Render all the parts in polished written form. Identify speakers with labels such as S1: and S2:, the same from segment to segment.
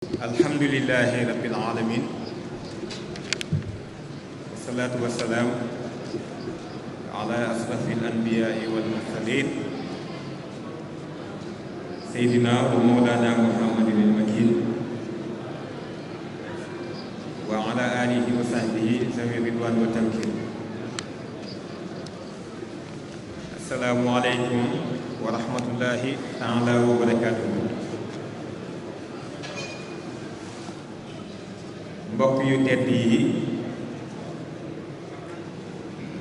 S1: alhamdulillahi rabbil alamin wasalaatu wasalaam ala asrafil anbiyaai wal mursalin sayyidina wa mawlana muhammadin al makin wa ala alihi wa sahbihi zawi ridwan wa tamkin. assalaamu aleykum wa rahmatullahi taala wa barakatuhu. mbokk yu tedd yi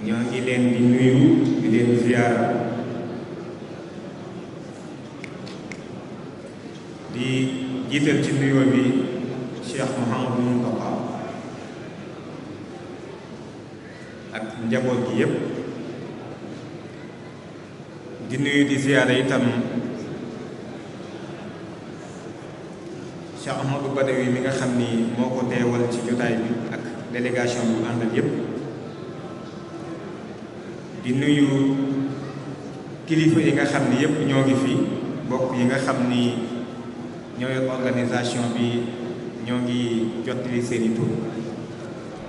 S1: ñoo ngi leen di nuyu di leen ziyaara di jiital ci nuyoo bi Cheikh Mouhamadou Mountakha ak njaboot gi yépp di nuyu di ziyaara itam Cheikh Ahmadou Badawi mi nga xam ni moo ko teewal ci jotaay bi ak délégation bu àndal yépp di nuyu kilifa yi nga xam ni yépp ñoo ngi fi bokk yi nga xam ni ñoo yor organisation bi ñoo ngi jottali seeni tur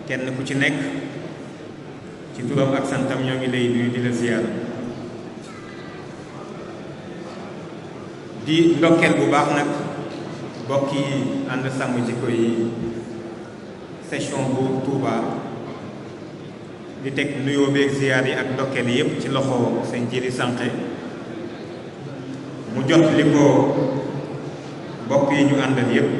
S1: kenn ku ci nekk ci turam ak santam ñoo ngi lay nuyu di la ziyaar di ndokkeel bu baax nag mbokk yi ànd sàmm jikko yi session bu Touba di teg nuyoo beeg ziyaar yi ak ndokkeel yi yépp ci loxo sëñ Jili Sànqe mu jot li ko mbokk yi ñu àndal yépp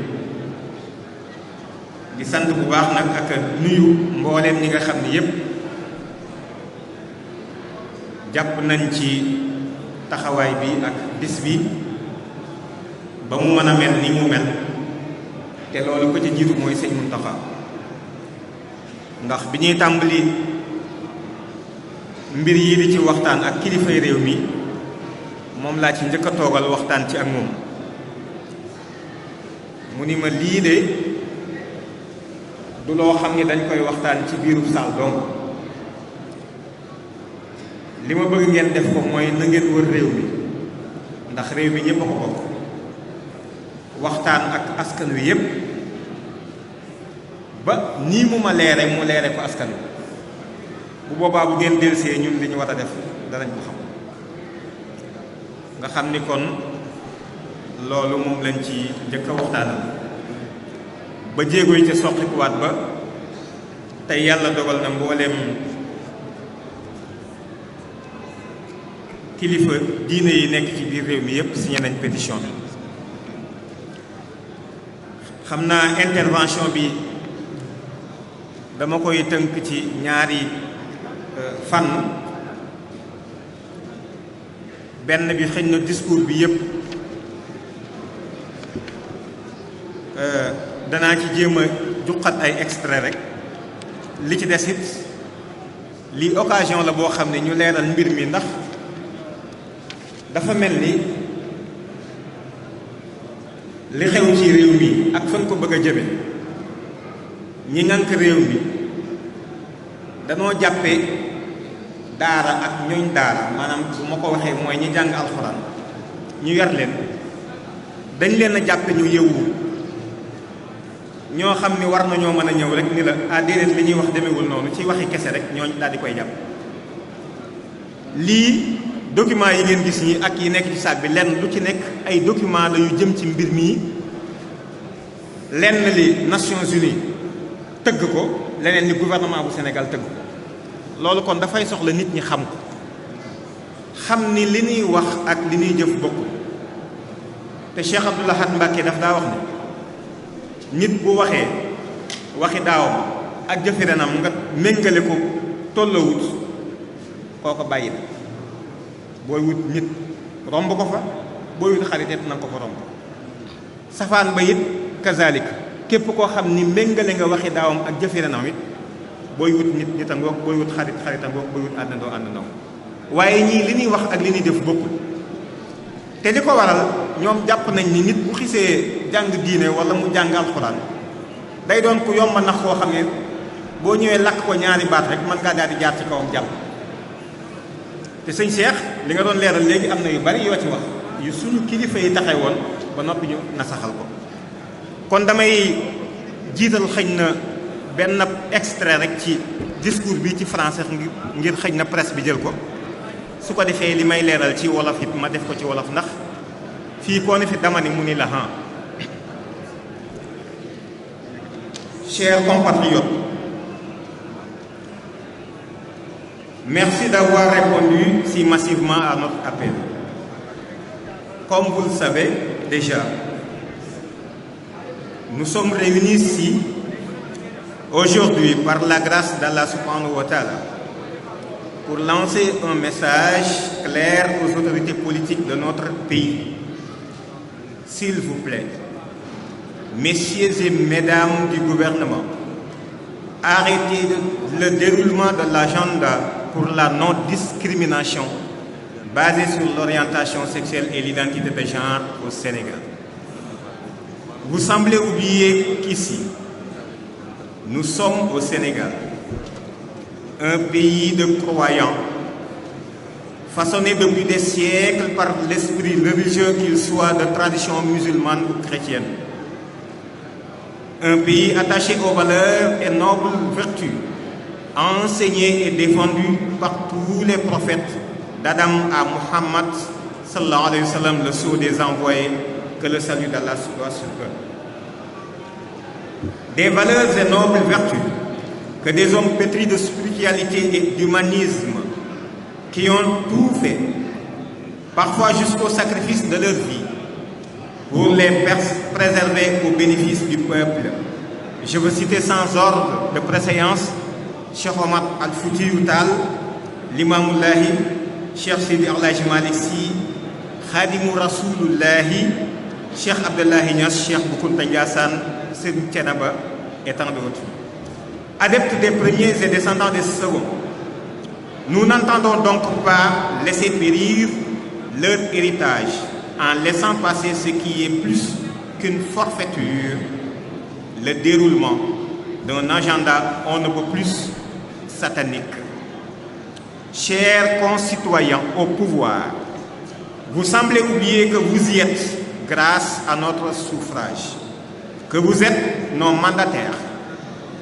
S1: di sant bu baax nag ak nuyu mbooleem ñi nga xam ni yépp jàpp nañ ci taxawaay bi ak bis bi ba mu mën a mel ni mu mel te loolu ko ci jiitu mooy sëñ Mountakha ndax bi ñuy tàmbali mbir yi di ci waxtaan ak kilifay réew mi moom laa ci njëkk a toogal waxtaan ci ak moom mu ni ma lii de du loo xam ni dañ koy waxtaan ci biiru saal donc li ma bëgg ngeen def ko mooy na ngeen wër réew mi ndax réew mi ñépp a ko bokk waxtaan ak askan wi yépp ba nii mu ma leere mu leere ko askan wi bu boobaa bu ngeen delsee ñun li ñu war a def danañ ko xam nga xam ni kon loolu moom lañ ci njëkk a waxtaanal ba jéego yi ca soqikuwaat ba tey yàlla dogal na mbooleem kilifa diine yi nekk ci biir réew mi yépp signé nañ pétition bi. xam naa intervention bi dama koy tënk ci ñaari fànn benn bi xëñ na discours bi yépp danaa ci jéem a juqat ay extrait rek li ci des it lii occasion la boo xam ne ñu leeral mbir mi ndax dafa mel ni li xew ci réew mi ak fan ko bëgg a jëme ñi ngànk réew mi danoo jàppe daara ak ñooñ daara maanaam bu ma ko waxee mooy ñi jàng alxuraan ñu yar leen dañ leen a jàppe ñu yëwu ñoo xam ni war nañoo mën a ñëw rek ni la ah déedéet li ñuy wax demewul noonu ci waxi kese rek ñooñ daal di koy jàpp lii document yi ngeen gis ñi ak yi nekk ci saak bi lenn lu ci nekk ay document la yu jëm ci mbir mii lenn li Nations Unies tëgg ko leneen li gouvernement bu Sénégal tëgg ko loolu kon dafay soxla nit ñi xam ko xam ni li ñuy wax ak li ñuy jëf bokk te Cheikh Abdou Lahad Mbacké daf daa wax ne nit bu waxee waxi daawam ak jëfi renam nga méngale ko tollawut kooko bàyyi na booy wut nit romb ko fa booy wut xarit it na nga ko fa romb safaan ba it kazalik képp koo xam ni méngale nga waxi daawam ak jëfi renam it booy wut nit nit a ngoog booy wut xarit xarit a ngoog booy wut àndandoo àndandoo waaye ñii li ñuy wax ak li ñuy def bokkul te li ko waral ñoom jàpp nañ ni nit bu xisee jàng diine wala mu jàng alxuraan day doon ku yomb nax koo xam ne boo ñëwee lakk ko ñaari baat rek mën ngaa daal di jaar ci kawam jàll te sëñ Cheikh li nga doon leeral léegi am na yu bari yoo ci wax yu suñu kilifa yi taxee woon ba noppi ñu nasaxal ko kon damay jiital xëñ na benn extrait rek ci discours bi ci français ngir xëñ na presse bi jël ko su ko defee li may leeral ci wolof it ma def ko ci wolof ndax fii koo ne fi dama ni mu ni la han. Chers compatriotes, merci d'avoir répondu si massivement à notre appel. Comme vous le savez déjà, nous sommes réunis ici aujourd'hui par la grâce d'Allah subhanahu wa ta'ala pour lancer un message clair aux autorités politiques de notre pays. S'il vous plaît, messieurs et mesdames du gouvernement, arrêtez le déroulement de l'agenda pour la non-discrimination basée sur l'orientation sexuelle et l'identité de genre au Sénégal. Vous semblez oublier qu'ici, nous sommes au Sénégal, un pays de croyants, façonné depuis des siècles par l'esprit religieux, qu'il soit de tradition musulmane ou chrétienne. Un pays attaché aux valeurs et nobles vertus, enseignées et défendues par tous les prophètes, d'Adam à Muhammad, sallallahu alayhi wa sallam, le sceau des envoyés, que le salut d'Allah soit sur eux. Des valeurs et nobles vertus que des hommes pétris de spiritualité et d'humanisme qui ont tout fait, parfois jusqu'au sacrifice de leur vie, pour les préserver au bénéfice du peuple. Je veux citer sans ordre de préséance Cheikh Omar Al-Foutiyou Tall, l'Imamullahi, Cheikh Sidi Alhaji Malick Sy, Khadimou Rasulullahi, Cheikh Abdullahi Niass, Cheikh Bou Kounta Ndiassane, Serigne Thiénaba et tant d'autres. Adeptes des premiers et descendants des seconds, nous n'entendons donc pas laisser périr leur héritage en laissant passer ce qui est plus qu'une forfaiture, le déroulement d'un agenda on ne peut plus satanique. Chers concitoyens au pouvoir, vous semblez oublier que vous y êtes grâce à notre suffrage, que vous êtes nos mandataires.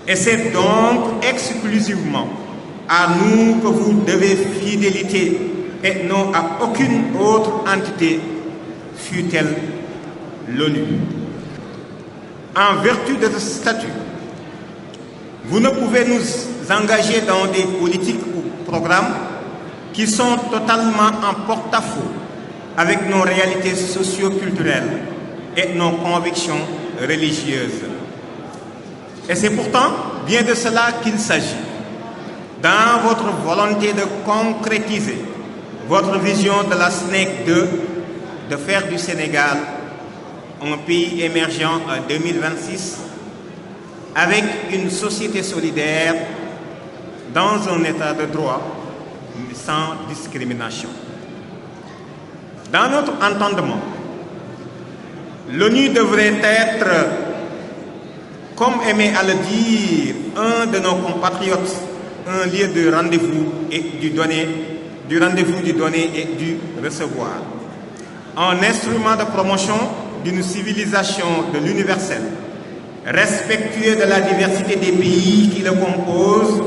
S1: Et c'est donc exclusivement à nous que vous devez fidélité et non à aucune autre entité, fût-elle l'ONU. En vertu de ce statut, vous ne pouvez nous engager dans des politiques ou programmes qui sont totalement en porte-à-faux avec nos réalités socio-culturelles et nos convictions religieuses. Et c'est pourtant bien de cela qu'il s'agit. Dans votre volonté de concrétiser votre vision de la SNEC 2, de faire du Sénégal un pays émergent en 2026 avec une société solidaire dans un état de droit sans discrimination. Dans notre entendement, l'ONU devrait être, comme aimait à le dire un de nos compatriotes, un lieu de rendez-vous et du rendez-vous du donner et du recevoir. Un instrument de promotion d'une civilisation de l'universel, respectueux de la diversité des pays qui le composent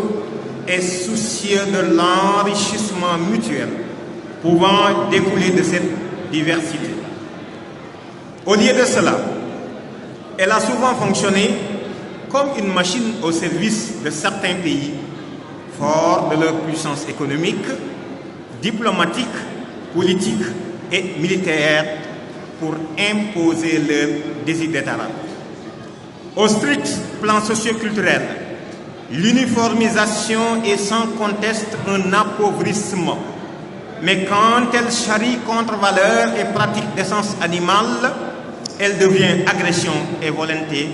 S1: et soucieux de l'enrichissement mutuel pouvant découler de cette diversité. Au lieu de cela, elle a souvent fonctionné comme une machine au service de certains pays, forts de leur puissance économique, diplomatique, politique et militaire, pour imposer leur desiderata. Au strict plan socio-culturel, l'uniformisation est sans conteste un appauvrissement. Mais quand elle charrie contre valeurs et pratiques d'essence animale, elle devient agression et volonté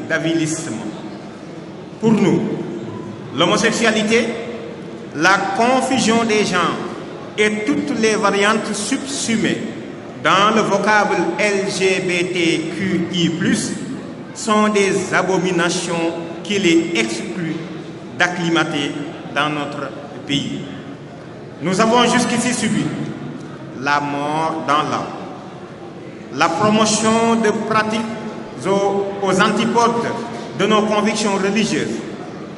S1: d'avilisme. Pour nous, l'homosexualité, la confusion des genres et toutes les variantes subsumées dans le vocable LGBTQI+, sont des abominations qu'il est exclu d'acclimater dans notre pays. Nous avons jusqu'ici subi la mort dans l'âme, la promotion de pratiques aux antipodes de nos convictions religieuses,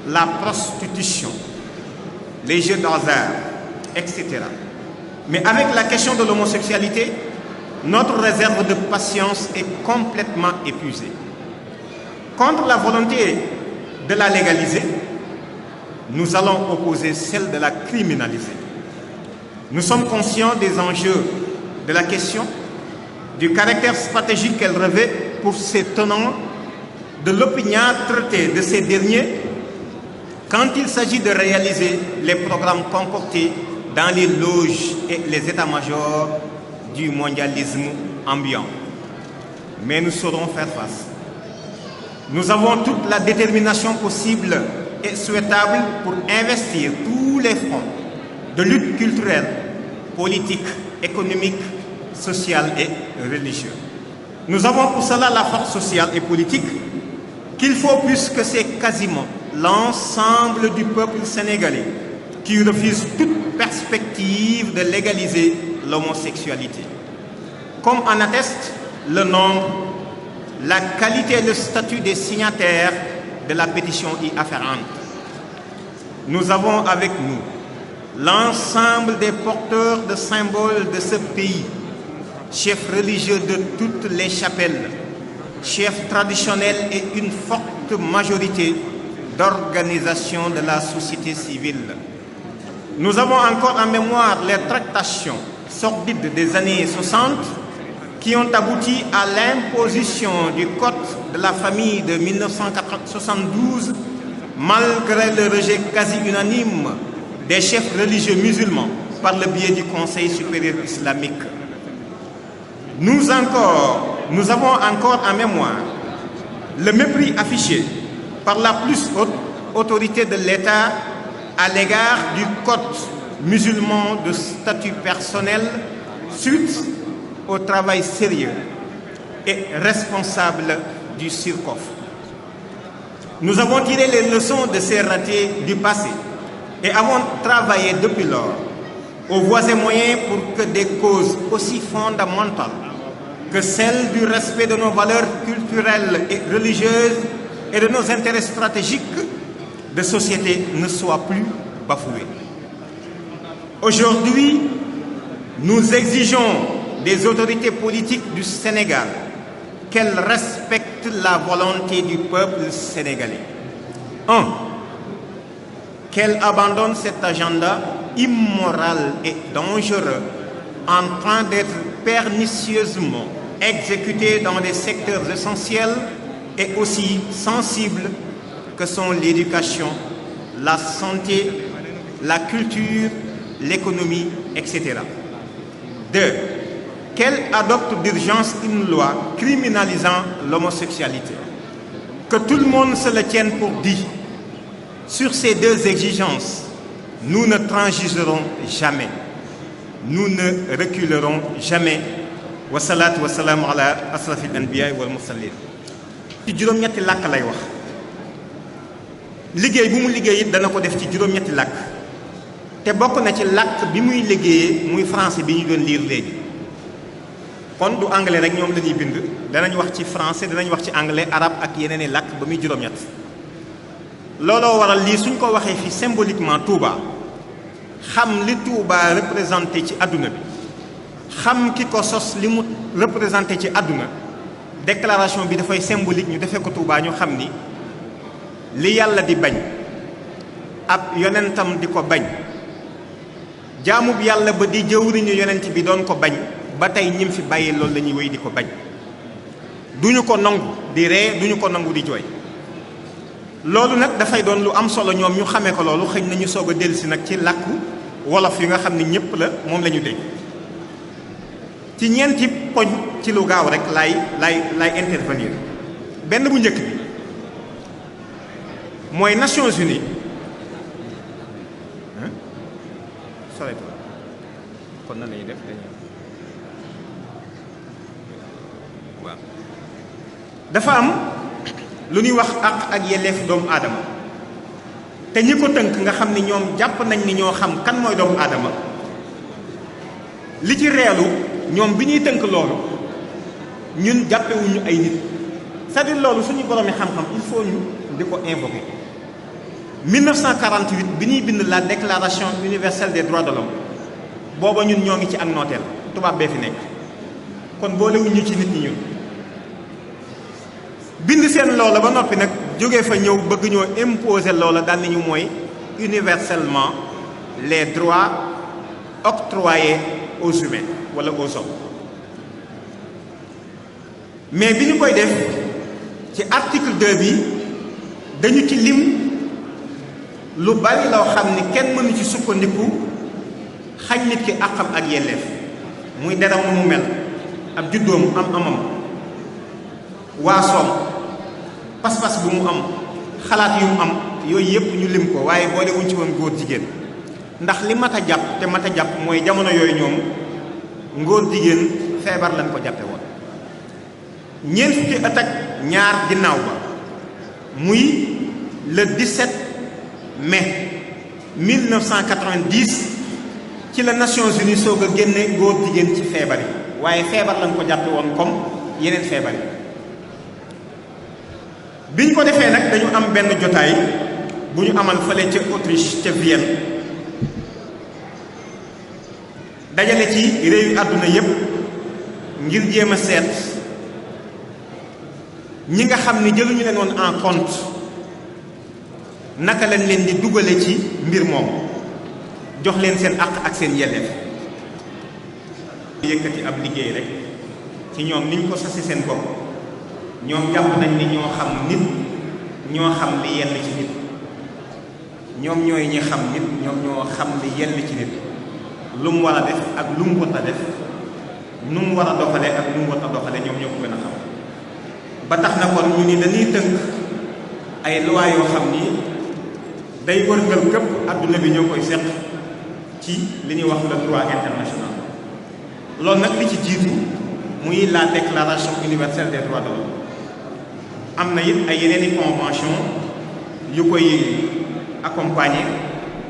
S1: la prostitution, les jeux d'hasard, etc. Mais avec la question de l'homosexualité, notre réserve de patience est complètement épuisée. Contre la volonté de la légaliser, nous allons opposer celle de la criminaliser. Nous sommes conscients des enjeux de la question, du caractère stratégique qu'elle revêt pour ses tenants, de l'opiniâtreté de ces derniers quand il s'agit de réaliser les programmes concoctés dans les loges et les états-majors du mondialisme ambiant. Mais nous saurons faire face. Nous avons toute la détermination possible et souhaitable pour investir tous les fronts de lutte culturelle, politique, économique, sociale et religieuse. Nous avons pour cela la force sociale et politique qu'il faut, puisque c'est quasiment l'ensemble du peuple sénégalais qui refuse toute perspective de légaliser l'homosexualité. Comme en atteste le nombre, la qualité et le statut des signataires de la pétition y afférente. Nous avons avec nous l'ensemble des porteurs de symboles de ce pays, chefs religieux de toutes les chapelles, chefs traditionnels et une forte majorité d'organisations de la société civile. Nous avons encore en mémoire les tractations sordides des années 60 qui ont abouti à l'imposition du code de la famille de 1972 malgré le rejet quasi unanime des chefs religieux musulmans par le biais du Conseil supérieur islamique. Nous avons encore en mémoire le mépris affiché par la plus haute autorité de l'État à l'égard du code musulman de statut personnel suite au travail sérieux et responsable du SURCOF. Nous avons tiré les leçons de ces ratés du passé et avons travaillé depuis lors aux voies et moyens pour que des causes aussi fondamentales que celles du respect de nos valeurs culturelles et religieuses et de nos intérêts stratégiques de société ne soient plus bafouées. Aujourd'hui, nous exigeons des autorités politiques du Sénégal qu'elles respectent la volonté du peuple sénégalais. 1. Qu'elles abandonnent cet agenda immoral et dangereux en train d'être pernicieusement exécuté dans des secteurs essentiels et aussi sensibles que sont l'éducation, la santé, la culture, l'économie, etc. 2. Qu'elle adopte d'urgence une loi criminalisant l'homosexualité. Que tout le monde se le tienne pour dit. Sur ces deux exigences, nous ne transigerons jamais. Nous ne reculerons jamais. Wassalatu wassalamu ala asrafil anbiya wal mursalin. ci juróom-ñetti làkk lay wax liggéey bu mu liggéey it dana ko def ci juróom-ñetti làkk te bokk na ci làkk bi muy liggéeyee muy français bi ñu doon lire léegi kon du anglais rek ñoom la ñuy bind danañ wax ci français danañ wax ci anglais arabe ak yeneen i làkk ba muy juróom-ñett looloo waral lii suñ ko waxee fi symboliquement Touba xam li Touba représenté ci àdduna bi xam ki ko sos li mu représenté ci àdduna déclaration bi dafay symbolique ñu defee ko Touba ñu xam ni li yàlla di bañ ab yonentam di ko bañ jaamub yàlla ba di jëwriñu yonent bi doon ko bañ ba tey ñim fi bàyyi loolu la ñuy wéy di ko bañ duñu ko nangu di ree duñu ko nangu di jooy loolu nag dafay doon lu am solo ñoom ñu xamee ko loolu xëy na ñu soog a dellusi nag ci làkku wolof yi nga xam ne ñëpp la moom la ñu dégg ci ñeenti poñ ci lu gaaw rek lay intervenir benn bu njëkk bi mooy Nations Unies soreto kon na lañuy def waaw dafa am lu ñuy wax ak yelleef doomu aadama te ñi ko tënk nga xam ni ñoom jàpp nañ ni ñoo xam kan mooy doomu aadama li ci reelu ñoom bi ñuy tënk loolu ñun jàppewuñu ay nit c'est-à-dire loolu suñu borom yi xam-xam il faut ñu di ko invoquer. 1948 bi ñuy bind la déclaration universelle des droits de l'homme booba ñun ñoo ngi ci ak nooteel tubaab bee fi nekk kon boolewuñ ñu ci nit ñi ñun bind seen loola ba noppi nag jógee fa ñëw bëgg ñoo imposer loola daal nañu mooy universellement les droits octroyés aux humains wala aux hommes mais bi ñu koy def ci article 2 bi dañu ci lim lu bari loo xam ni kenn mënu ci sukkandiku xañ nit ki àqam ak yelleef muy deram mu mel ab juddoom am amam waasoom pas-pas bu mu am xalaat yu mu am yooyu yëpp ñu lim ko waaye boole wuñ ci woon góor jigéen ndax li mat a jàpp te mat a jàpp mooy jamono yooyu ñoom ngóor jigéen feebar lañ ko jàppe woon ñeent fukki at ak ñaar ginnaaw ba muy le 17 mai 1990 ci la Nations Unies soog a génne góor jigéen ci feebar yi waaye feebar lañ ko jàppe woon comme yeneen feebar yi biñ ko defee nag dañu am benn jotaay bu ñu amal fële ca Autriche ca Vienne dajale ci réew yu àdduna yépp ngir jéem a seet ñi nga xam ni jëluñu leen woon en compte naka lañ leen di dugale ci mbir moom jox leen seen àq ak seen yelleef yëkkati ab liggéey rek ci ñoom niñ ko sasi seen bopp ñoom jàpp nañ ni ñoo xam nit ñoo xam li yell ci nit ñoom ñooy ñi xam nit ñoom ñoo xam li yell ci nit lu mu war a def ak lu mu war a def nu mu war a doxale ak nu mu war a doxale ñoom ñoo ko gën a xam ba tax na kon ñu ni dañuy tënk ay loi yoo xam ni day wërngal këpp adduna bi ñoo koy seq ci li ñuy wax le droit international loolu nag li ci jiitu muy la déclaration universelle des droits de l'homme am na it ay yeneen i convention yu koy accompagner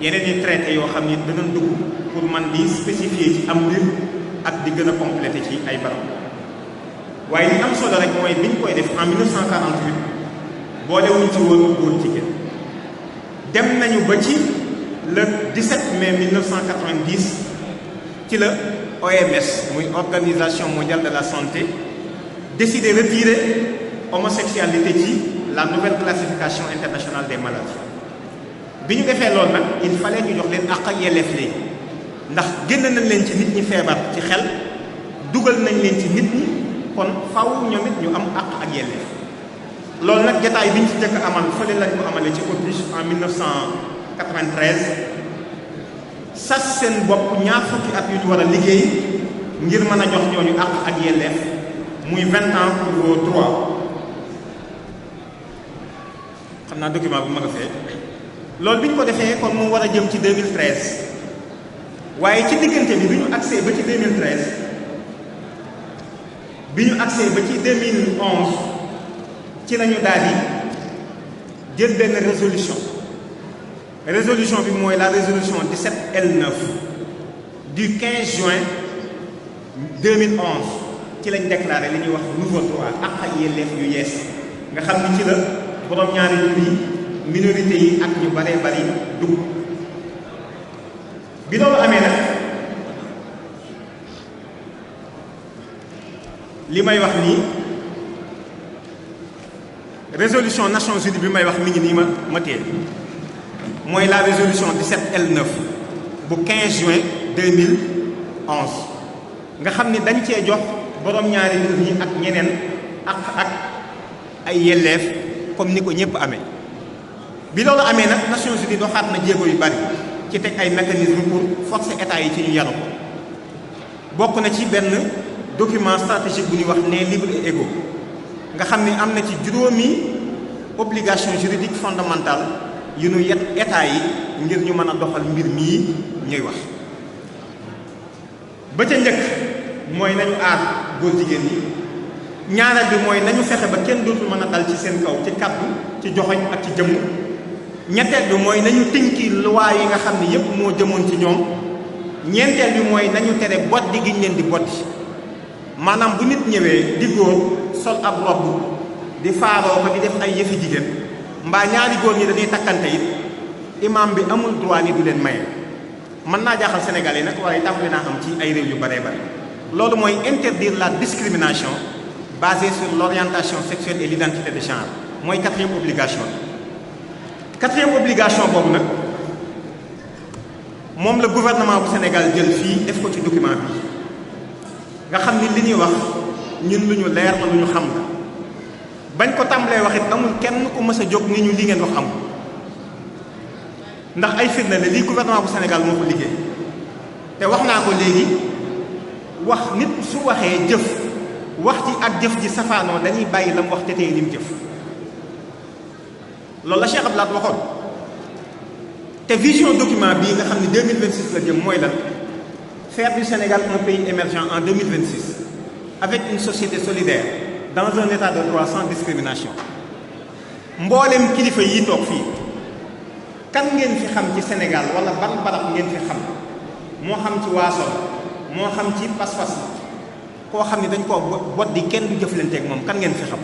S1: yeneen i traité yoo xam ni danañ dugg pour man di spécifier ci am mbir ak di gën a complété ci ay barab waaye li am solo rek mooy biñ koy def en 1948 boolewuñ ci woon góor jigéen dem nañu ba ci le 17 mai 1990 ci la OMS muy organisation mondiale de la santé décidé retirer homosexualité ci la nouvelle classification internationale des maladies bi ñu defee loolu nag il fallait ñu jox leen àq ak yelleef léegi ndax génn nañ leen ci nit ñi feebar ci xel dugal nañ leen ci nit ñi kon faw ñoom it ñu am àq ak yelleef loolu nag jataay bi ñu ci njëkk amal fële lañ ko amalee ci Autriche en 1993 sas seen bopp ñaar fukki at yu ñu war a liggéey ngir mën a jox ñooñu àq ak yelleef muy 20 ans pour vos droits xam naa document bu ma nga fee loolu bi ñu ko defee kon mu war a jëm ci 2013 waaye ci diggante bi ñu accès ba ci 2013 bi ñu accès ba ci 2011 ci lañu daal di jël benn résolution bi mooy la résolution 17L9 du 15 juin 2011 ci lañ déclaré li ñuy wax nouveau droit ak ak yelleef yu yees nga xam ni ci la borom ñaari tur yi minorité yi ak ñu baree bari dugg bi loolu amee nag li may wax nii résolution Nations Unies bi may wax mi ngi nii ma téye mooy la résolution 17L9 bu 15 juin 2011 nga xam ni dañ cee jox borom ñaari tur ñi ak ñeneen ak ay yelleef comme ni ko ñëpp amee bi loolu amee nag Nations Unies doxaat na jéego yu bari ci teg ay mécanismes pour forcer état yi ci ñu yaru ko bokk na ci benn document stratégique bu ñuy wax né libre et égaux nga xam ni am na ci juróomi obligation juridique fondamentale yu nu yet état yi ngir ñu mën a doxal mbir mii ñuy wax ba ca njëkk mooy nañu aar góor jigéen ñi ñaareel bi mooy nañu fexe ba kenn dootul mën a dal ci seen kaw ci kàddu ci joxoñ ak ci jëmm ñetteel bi mooy nañu tënki loi yi nga xam ne yépp moo jëmoon ci ñoom ñeenteel bi mooy nañu tere boddi gi ñu leen di boddi maanaam bu nit ñëwee di góor sol ab robb di faaroo ko di def ay yëfi jigéen mbaa ñaari góor ñi dañuy takkante it imam bi amul droit ni du leen maye mën naa jaaxal Sénégal yi nag waaye tàmbali naa am ci ay réew yu baree bare loolu mooy interdire la discrimination basée sur l'orientation sexuelle et l'identité de genre mooy quatrième obligation quatrième obligation boobu nag moom la gouvernement bu Sénégal jël fii def ko ci document bi nga xam ni li ñuy wax ñun lu ñu leer la lu ñu xam la bañ ko tàmbalee wax it amul kenn ku mës a jóg ni ñu li ngeen wax amul ndax ay firnde la lii gouvernement bu Sénégal moo ko liggéey te wax naa ko léegi wax nit su waxee jëf wax ci ak jëf ji safaanoo dañuy bàyyi la mu wax te tey lim jëf loolu la Cheikh Abdou Lahad waxoon te vision document bii nga xam ne 2026 la jëm mooy lan faire du Sénégal un pays émergent en 2026 avec une société solidaire dans un état de droit sans discrimination mboolem kilifa yi toog fii kan ngeen fi xam ci Sénégal wala ban barab ngeen fi xam moo xam ci waaso moo xam ci pas-pas koo xam ne dañ koo bot di kenn du jëflanteeg moom kan ngeen fi xam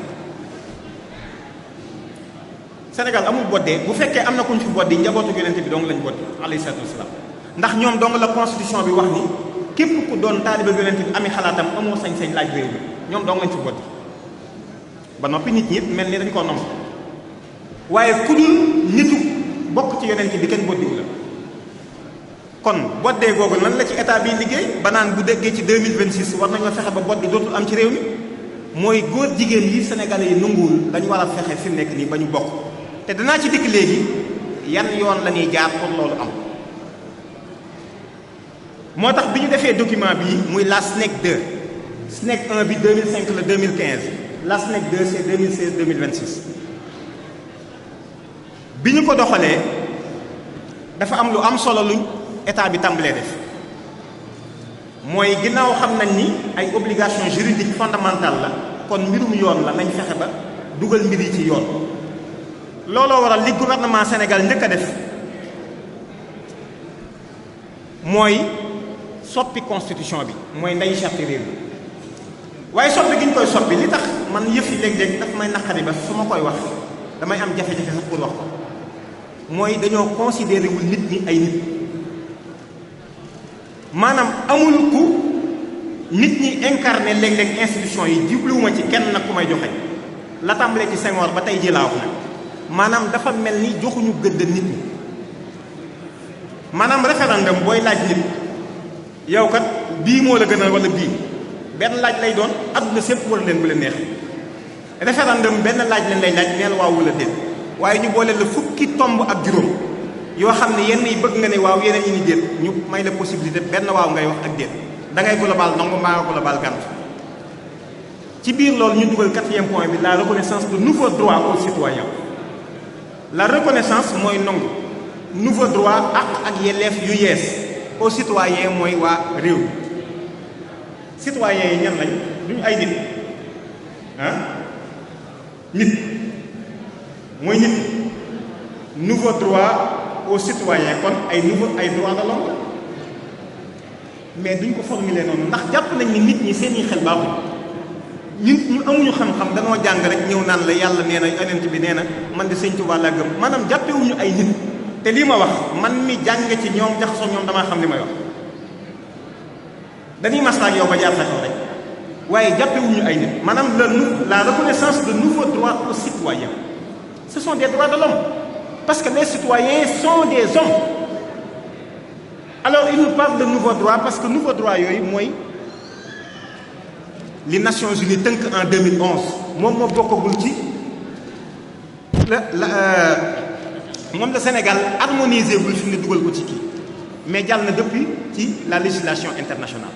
S1: Sénégal amul boddee bu fekkee am na kuñ fi boddi njabootu yonente bi dong lañ boddi alayhi salaatu wasalaam ndax ñoom dong la constitution bi wax ni képp ku doon taaliba yonente bi ami xalaatam amoo sañ-sañ laaj réew mi ñoom dong lañ fi boddi ba noppi nit ñi mel ni dañ koo nom waaye ku dul nitu bokk ci yonente bi kenn boddiwu la kon boddee googu nan la ci état bi liggéey ba naan bu déggee ci 2026 war nañoo fexe ba boddi dootul am ci réew mi mooy góor jigéen yi sénégalais yi nanguwul dañu war a fexe fi mu nekk nii ba ñu bokk te danaa ci dikk léegi yan yoon la ñuy jaar pour loolu am moo tax bi ñu defee document bii muy la SNEC 2 SNEC 1 bi 2005 la 2015 la SNEC 2 c'est 2016 2026 bi ñu ko doxalee dafa am lu am solo luñ état bi tàmbalee def mooy ginnaaw xam nañ ni ay obligation juridique fondamentale la kon mbirum yoon la nañ fexe ba dugal mbir yi ci yoon looloo waral li gouvernement Sénégal njëkk a def mooy soppi constitution bi mooy nday charte réew mi waaye soppi gi ñu koy soppi li tax man yëf yi léeg-léeg daf may naqari ba su ma koy wax damay am jafe-jafe sax pour wax ko mooy dañoo considéré wul nit ñi ay nit maanaam amul ku nit ñi incarné léeg-léeg institution yi jubluwuma ci kenn nag ku may joxe la tàmbalee ci Senghor ba tey ji laa wax nag maanaam dafa mel ni joxuñu gëdd nit ñi maanaam référendum booy laaj nit yow kat bii moo la gënal wala bii benn laaj lay doon adduna sépp wala leen bu leen neex référendum benn laaj leen lay laaj neel waaw wala déet waaye ñu boole la fukki tomb ak juróom yoo xam ne yenn yi bëgg nga ne waaw yeneen yi ni déet ñu may la possibilité benn waaw ngay wax ak déet da ngay global nangu mbaa nga global gànt ci biir loolu ñu dugal 4e point bi la reconnaissance de nouveaux droits aux citoyens la reconnaissance mooy nangu nouveau droit ak yelleef yu yees aux citoyens mooy waa réew mi citoyens yi ñan lañ duñu ay nit nit mooy nit nouveau droit aux citoyens kon ay droits de l'homme mais duñ ko formuler noonu ndax jàpp nañ ni nit ñi seeni xel baaxul ñu amuñu xam-xam danoo jàng rek ñëw naan la yàlla nee na yonent bi nee na man de sëñ Tuubaa laa gëm maanaam jàppewuñu ay nit te lii ma wax man mi jàng ci ñoom jaxasoo ñoom damaa xam li may wax dañuy maslaak yow ba jaar sa kaw rek waaye jàppewuñu ay nit maanaam la reconnaissance de nouveaux droits aux citoyens ce sont des droits de l'homme parce que les citoyens sont des hommes alors il nous parle de nouveaux droits parce que nouveaux droits yooyu mooy li Nations Unies tënk en 2011 moom moo bokkagul ci moom la Sénégal harmonisé wul fi nga dugal ko ci kii mais jàll na depuis ci la législation internationale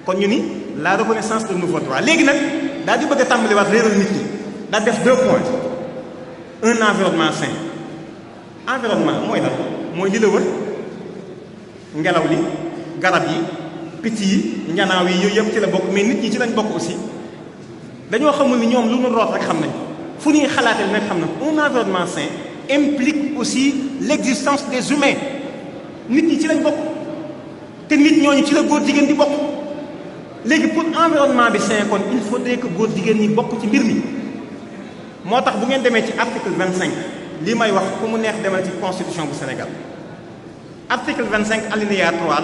S1: kon ñu ni la reconnaissance de nouveaux droits léegi nag daal di bëgg a tàmbaliwaat réeral nit ñi daal def 2 points un environnement sain environnement mooy lan mooy li la wër ngelaw li garab yi picc yi njanaaw yi yooyu yëpp ci la bokk mais nit ñi ci lañ bokk aussi dañoo xamul ni ñoom lu nu root rek xam nañ fu ñuy xalaatee nag xam na un environnement sain implique aussi l'existence des humains nit ñi ci lañ bokk te nit ñooñu ci la góor jigéen di bokk léegi pour environnement bi sain kon il faudrait que góor jigéen ñi bokk ci mbir mi moo tax bu ngeen demee ci article 25 lii may wax ku mu neex demal ci constitution bu Sénégal article 25 alinéa 3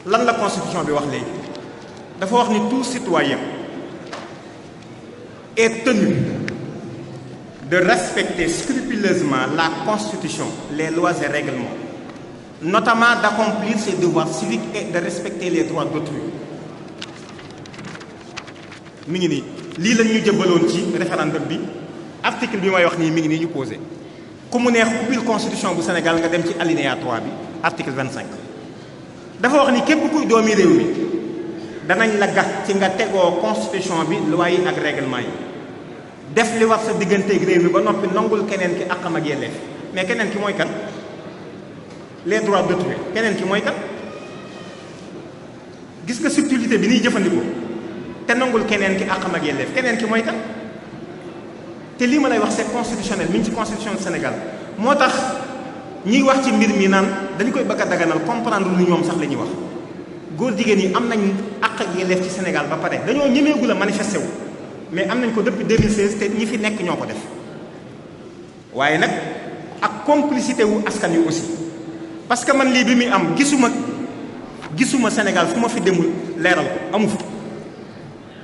S1: lan la constitution bi wax léegi dafa wax ni tout citoyen est tenu de respecter scrupuleusement la constitution, les lois et règlements, notamment d'accomplir ses devoirs civiques et de respecter les droits d'autrui. mi ngi nii lii lañ ñu jëbbaloon ci référendum bi article bi may wax nii mi ngi nii ñu posé ku mu neex ubbil constitution bu Sénégal nga dem ci alinéa 3 bi article 25 dafa wax ni képp kuy doomi réew mi danañ la gax ci nga tegoo constitution bi loi yi ak règlement yi def li war sa digganteeg réew mi ba noppi nangul keneen ki àqam ak yelleef mais keneen ki mooy kan les droits d'autrui keneen ki mooy kan gis nga subtilité bi ñuy jëfandikoo te nangul keneen ki àqam ak yelleef keneen ki mooy kan te lii ma lay wax c'est constitutionnel mi ngi ci constitution du Sénégal moo tax ñiy wax ci mbir mi naan dañu koy bëgg a daganal comprendre lu ñoom sax la ñuy wax góor jigéen yi am nañ àq ak yelleef ci Sénégal ba pare dañoo ñemeegul a manifesté wu mais am nañ ko depuis 2016 te ñi fi nekk ñoo ko def waaye nag ak complicité wu askan wi aussi parce que man lii bi muy am gisuma Sénégal fu ma fi demul leeral ko amu fi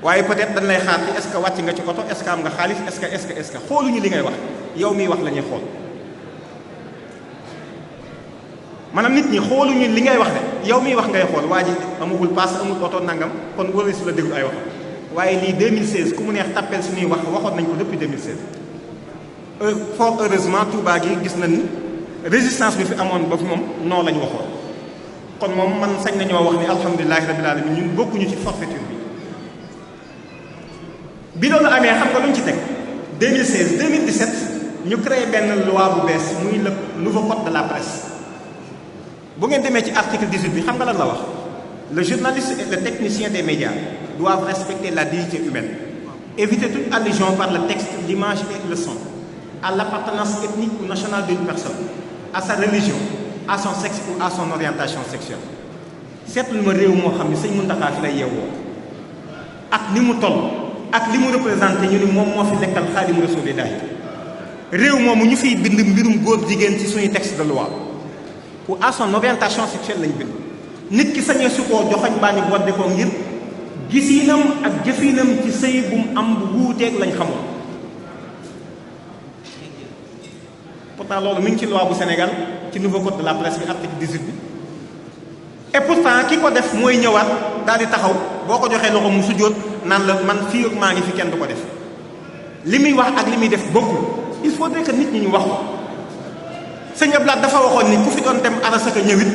S1: waaye peut-être dañ lay xaar ci est-ce que wàcc nga ci oto est-ce que am nga xaalis est-ce que xooluñu li ngay wax yow miy wax la ñuy xool maanaam nit ñi xooluñu li ngay wax de yow miy wax ngay xool waa ji amagul paas amul oto nangam kon wala su la déglu ay wax waaye lii 2016 ku mu neex tàppeel suñuy wax waxoon nañ ko depuis 2016 fort heureusement Touba gi gis nañ ni résistance bi fi amoon ba fi moom non lañ waxoon kon moom man sañ nañoo wax ni alhamdulilahi rabbil alamin ñun bokkuñu ci forfaiture bi loolu amee xam nga luñ ci teg 2016 2017 ñu créé benn loi bu bees muy le nouveau code de la presse bu ngeen demee ci article 18 bi xam nga lan la wax le journaliste et le technicien des médias doivent respecter la dignité humaine, éviter toute allusion par le texte, l'image et le son à l'appartenance ethnique ou nationale d'une personne, à sa religion, à son sexe ou à son orientation sexuelle. seetlu ma réew moo xam ne sëñ Mountakha fi lay yeewoo ak ni mu toll ak li mu représenté ñu ni moom moo fi nekkal Xaadimu Rasuulillaahi réew moomu ñu fiy bind mbirum góor jigéen ci suñuy texte de loi ou à son orientation sexuelle lañ bind nit ki sañee su koo joxoñ baa ñu bodde ko ngir gisiinam ak jëfiinam ci sëy bu mu am bu wuuteeg lañ xamoon pourtant loolu mi ngi ci loi bu Sénégal ci nouveau code de la presse bi article 18 bi et pourtant ki ko def mooy ñëwaat daal di taxaw boo ko joxee loxo mu sujjóot naan la man fii ak maa ngi fi kenn du ko def li muy wax ak li muy def bokkul il faudrait que nit ñi ñu wax ko sëñ Abdoulaye dafa waxoon ni ku fi doon dem aras ak ñëwit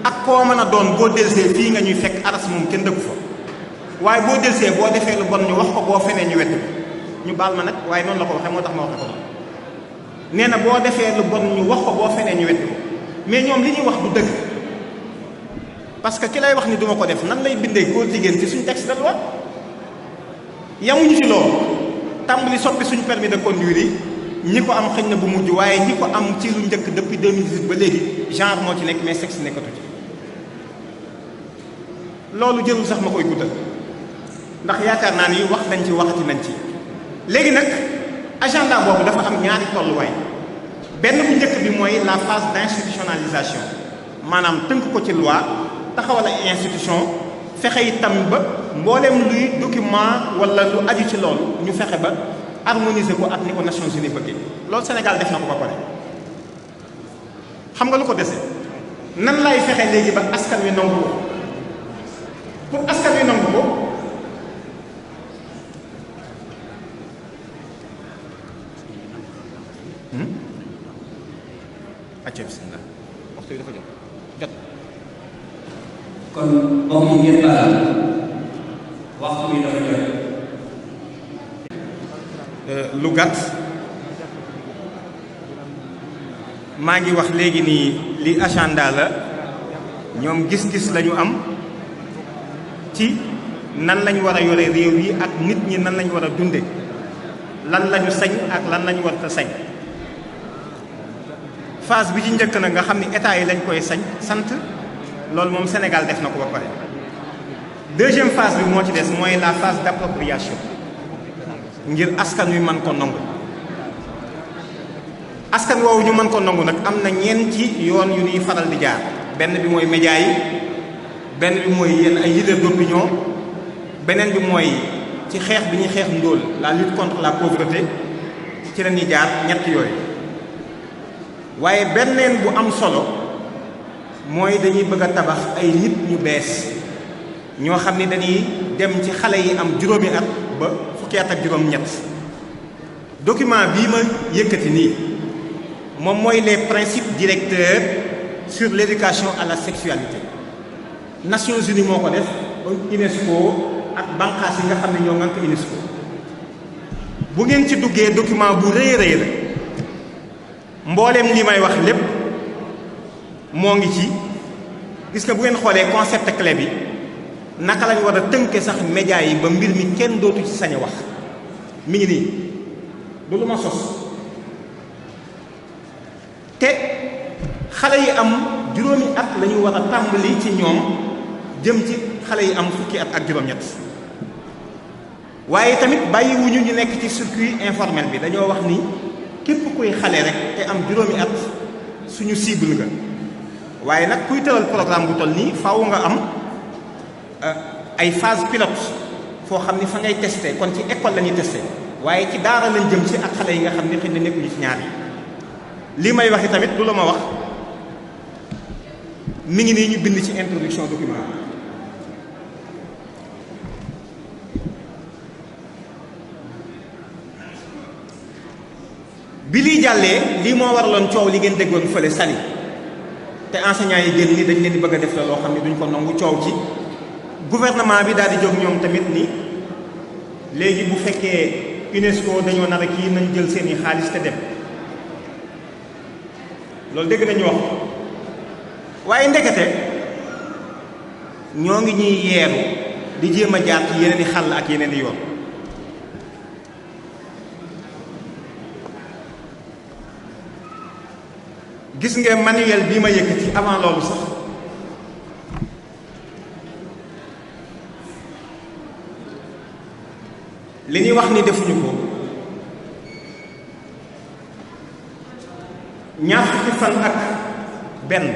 S1: ak koo mën a doon boo delsee fii nga ñuy fekk aras moom kenn dëkku fa waaye boo delsee boo defee lu bon ñu wax ko boo fenee ñu wett ñu baal ma nag waaye noonu la ko waxee moo tax ma waxee ko nee na boo defee lu bon ñu wax ko boo fenee ñu wett ko mais ñoom li ñuy wax du dëgg parce que ki lay wax ni duma ko def nan lay bindee góor jigéen ci suñu texte de loi yamuñu ci loolu tàmbali soppi suñu permis de conduire yi ñi ko am xëñ na bu mujj waaye ñi ko am ci lu njëkk depuis 2018 ba léegi genre moo ci nekk mais sexe nekkatu ci loolu jërul sax ma koy guddal ndax yaakaar naa ni wax nañ ci waxati nañ ci léegi nag agenda boobu dafa am ñaari tolluwaay benn bu njëkk bi mooy la phase d'institutionnalisation maanaam tënk ko ci loi taxawal ay institution fexe itam ba mbooleem luy document wala lu aju ci loolu ñu fexe ba harmoniser ko ak ni ko Nations Unies bëggee loolu Sénégal def na ko ba pare xam nga lu ko dese nan lay fexe léegi ba askan wi nangu ko pour askan wi nangu ko acca bismillah waxtu bi dafa jot
S2: kon mbokk yi ngeen baal waxtu bi dafa jot
S1: lu gàtt maa ngi wax léegi nii li agenda la ñoom gis-gis lañu am ci nan lañ war a yore réew yi ak nit ñi nan lañ war a dunde lan lañu sañ ak lan lañu war a sañ phase bi ci njëkk nag nga xam ni état yi lañ koy sañ sant loolu moom Sénégal def na ko ba pare deuxième phase bi moo ci des mooy la phase d'appropriation ngir askan wi mën ko nangu. askan woowu ñu mën ko nangu nag am na ñeenti yoon yu ñuy faral di jaar. benn bi mooy média yi, benn bi mooy yenn ay leader d'opinion, beneen bi mooy ci xeex bi ñuy xeex ndóol, la lutte contre la pauvreté, ci la ñuy jaar ñett yooyu. waaye benneen bu am solo mooy dañuy bëgg a tabax ay nit ñu bees ñoo xam ni dañuy dem ci xale yi am juróomi at ba fukki at ak juróom-ñett. document bii ma yëkkati nii moom mooy les principes directeurs sur l'éducation à la sexualité. Nations Unies moo ko def, UNESCO ak banqaas yi nga xam ne ñoo ngànk UNESCO. bu ngeen ci duggee document bu rëy rëy la, mbooleem li may wax lépp moo ngi ci. gis nga bu ngeen xoolee concept clé bi naka lañ war a tënke sax média yi ba mbir mi kenn dootu ci sañ a wax, mi ngi nii du lu ma sos. te xale yi am juróomi at la ñu war a tàmbali ci ñoom jëm ci xale yi am fukki at ak juróom-ñett. waaye tamit bàyyiwuñu ñu nekk ci circuit informel bi, dañoo wax ni képp kuy xale rek te am juróomi at suñu cible nga. waaye nag kuy tëral programme bu toll nii faaw nga am ay phase pilote foo xam ni fa ngay testé, kon ci école la ñuy testé, waaye ci daara lañ jëm ci ak xale yi nga xam ni xëy na nekkuñu ci ñaar yi. lii may waxi tamit du la ma wax, mi ngi nii ñu bind ci introduction document. bi lii jàllee lii moo waraloon coow li ngeen déggoon fële Saly te enseignants yi génn ni dañ leen di bëgg a def la loo xam ne duñ ko nangu, coow ci gouvernement bi daal di jóg ñoom tamit ni léegi bu fekkee UNESCO dañoo nar a kii nañ jël seeni xaalis te dem. loolu dégg nañu wax, waaye ndekete ñoo ngi ñuy yeeru di jéem a jaar ci yeneen i xàll ak yeneen i yoon. gis nga manuel bii ma yëkkati avant loolu sax li ñuy wax ni defuñu ko, ñaar fukki fan ak benn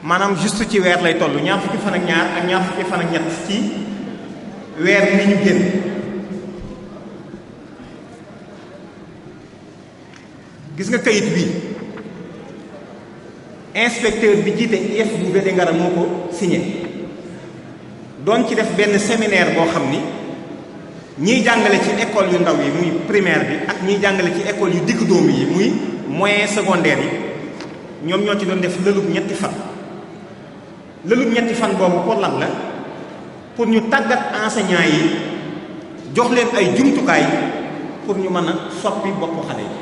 S1: maanaam juste ci weer lay toll, ñaar fukki fan ak ñaar ak ñaar fukki fan ak ñett ci weer ni ñu génn. gis nga kayit bi inspecteur bi jiite IEF bu Vélingara moo ko signé, doon ci def benn séminaire boo xam ni ñiy jàngale ci école yu ndaw yi muy primaire bi ak ñiy jàngale ci école yu digg dóomu yi muy moyen secondaire yi ñoom ñoo ci doon def lëlub ñetti fan. lëlub ñetti fan boobu pour lan la? pour ñu tàggat enseignants yi jox leen ay jumtukaay pour ñu mën a soppi boppu xale yi.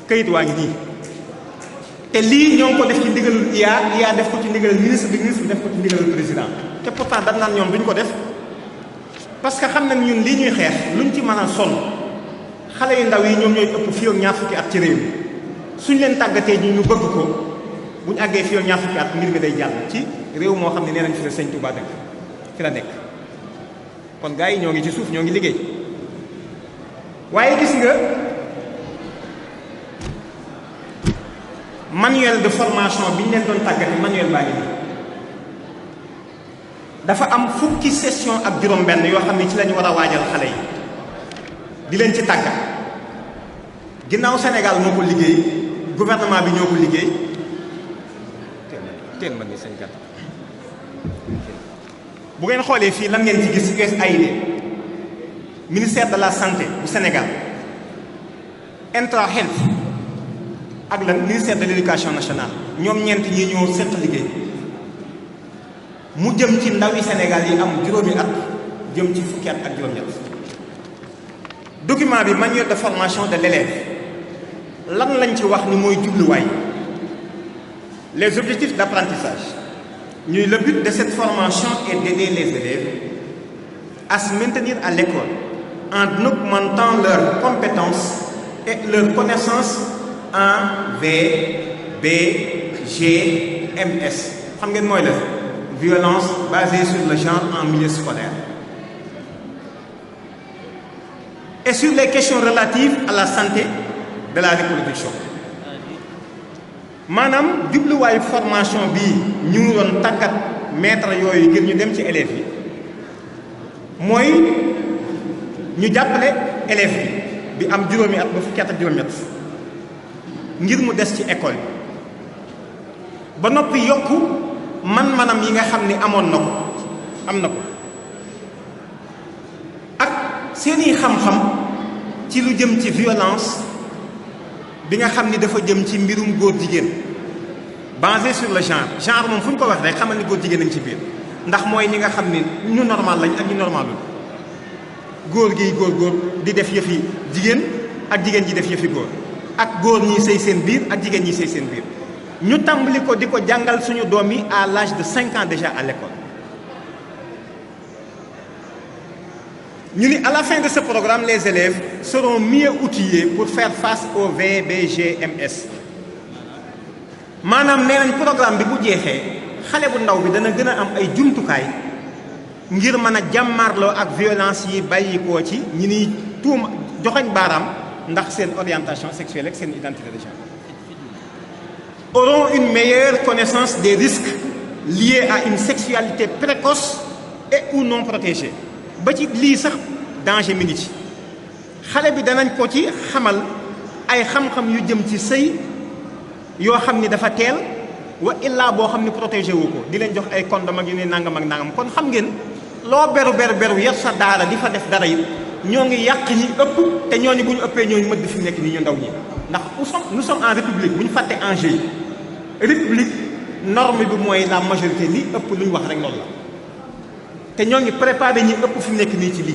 S1: kayit waa ngi nii te lii ñoo ngi ko def ci ndigalul IA def ko ci ndigalul ministre bi def ko ci ndigalul président, te pourtant dañ naan ñoom duñ ko def parce que xam nañ ñun lii ñuy xeex luñ ci mën a sonn xale yu ndaw yi ñoom ñooy ëpp fii ak ñaar fukki at ci réew mi. suñ leen tàggatee ñu bëgg ko buñ àggee fii ak ñaar fukki at mbir mi day jàll ci réew moo xam ne nee nañ fi la Sëñ Tuubaa dëkk fi la nekk. kon gars yi ñoo ngi ci suuf ñoo ngi liggéey. waaye gis nga manuel de formation bi ñu leen doon tàggate manuel baa ngi nii dafa am fukki session ak juróom-benn yoo xam ne ci lañu war a waajal xale yi di leen ci tàggat. ginnaaw Sénégal moo ko liggéey, gouvernement bi ñoo ko liggéey. teel ma ni seen gàtt bu ngeen xoolee fii lan ngeen ci gis USAID, ministère de la santé bu Sénégal, Intra Health ak lan ministère de l'éducation nationale, ñoom ñeent ñi ñoo seq liggéey mu jëm ci ndawi Sénégal yi am juróomi at jëm ci fukki at ak juróom-ñett. document bi manuel de formation de l'élève lan lañ ci wax ni mooy jubluwaay, les objectifs d'apprentissage. ñuy le but de cette formation est d'aider les élèves à se maintenir à l'école en augmentant leurs compétences et leurs connaissances en VBGMS. xam ngeen mooy la violence basée sur le genre en milieu scolaire. et sur les questions relatives à la santé de la reproduction maanaam jubluwaayu formation bii ñu doon tàggat maître yooyu ngir ñu dem ci élèves yi mooy ñu jàppale élève bi am juróomi at ba fukki at ak juróomi at ngir mu des ci école bi ba noppi yokk man-manam yi nga xam ni amoon na ko am na ko ak seeni xam-xam ci lu jëm ci violence bi nga xam ni dafa jëm ci mbirum góor jigéen basé sur le genre moom fu ñu ko wax rek xamal ni góor jigéen a ngi ci biir ndax mooy ñi nga xam ni ñu normal lañ ak ñu normalul góor gi góor di def yëfi jigéen ak jigéen ji def yëfi góor ak góor ñi sëy seen biir ak jigéen ñi sëy seen biir ñu tàmbali ko di ko jàngal suñu doom yi à l'âge de 5 ans déjà à l'école ñu ni à la fin de ce programme les élèves seront mieux outillés pour faire face au VBGMS maanaam nee nañ programme bi bu jeexee xale bu ndaw bi dana gën a am ay jumtukaay ngir mën a jàmmarloo ak violence yi bàyyikoo ci ñi niy tuuma joxañ baaraam ndax seen orientation sexuelle ak seen identité de genre auront une meilleure connaissance des risques liés à une sexualité précoce et ou non protégée ba ci lii sax danger mi ngi ci xale bi danañ ko ci xamal ay xam-xam yu jëm ci sëy yoo xam ni dafa teel wa illaa boo xam ni protégé wu ko di leen jox ay condom ak yu ne nangam ak nangam kon xam ngeen loo beru yar sa daara di fa def dara yi ñoo ngi yàq ñi ëpp te ñooñu bu ñu ëppee ñooñu mëdd fi nekk nii ñu ndaw ñi ndax nous sommes en république bu ñu fàtte enjeu yi république norme bi mooy la majorité li ëpp lu ñu wax rek loolu la te ñoo ngi préparé ñi ëpp fi nekk nii ci lii.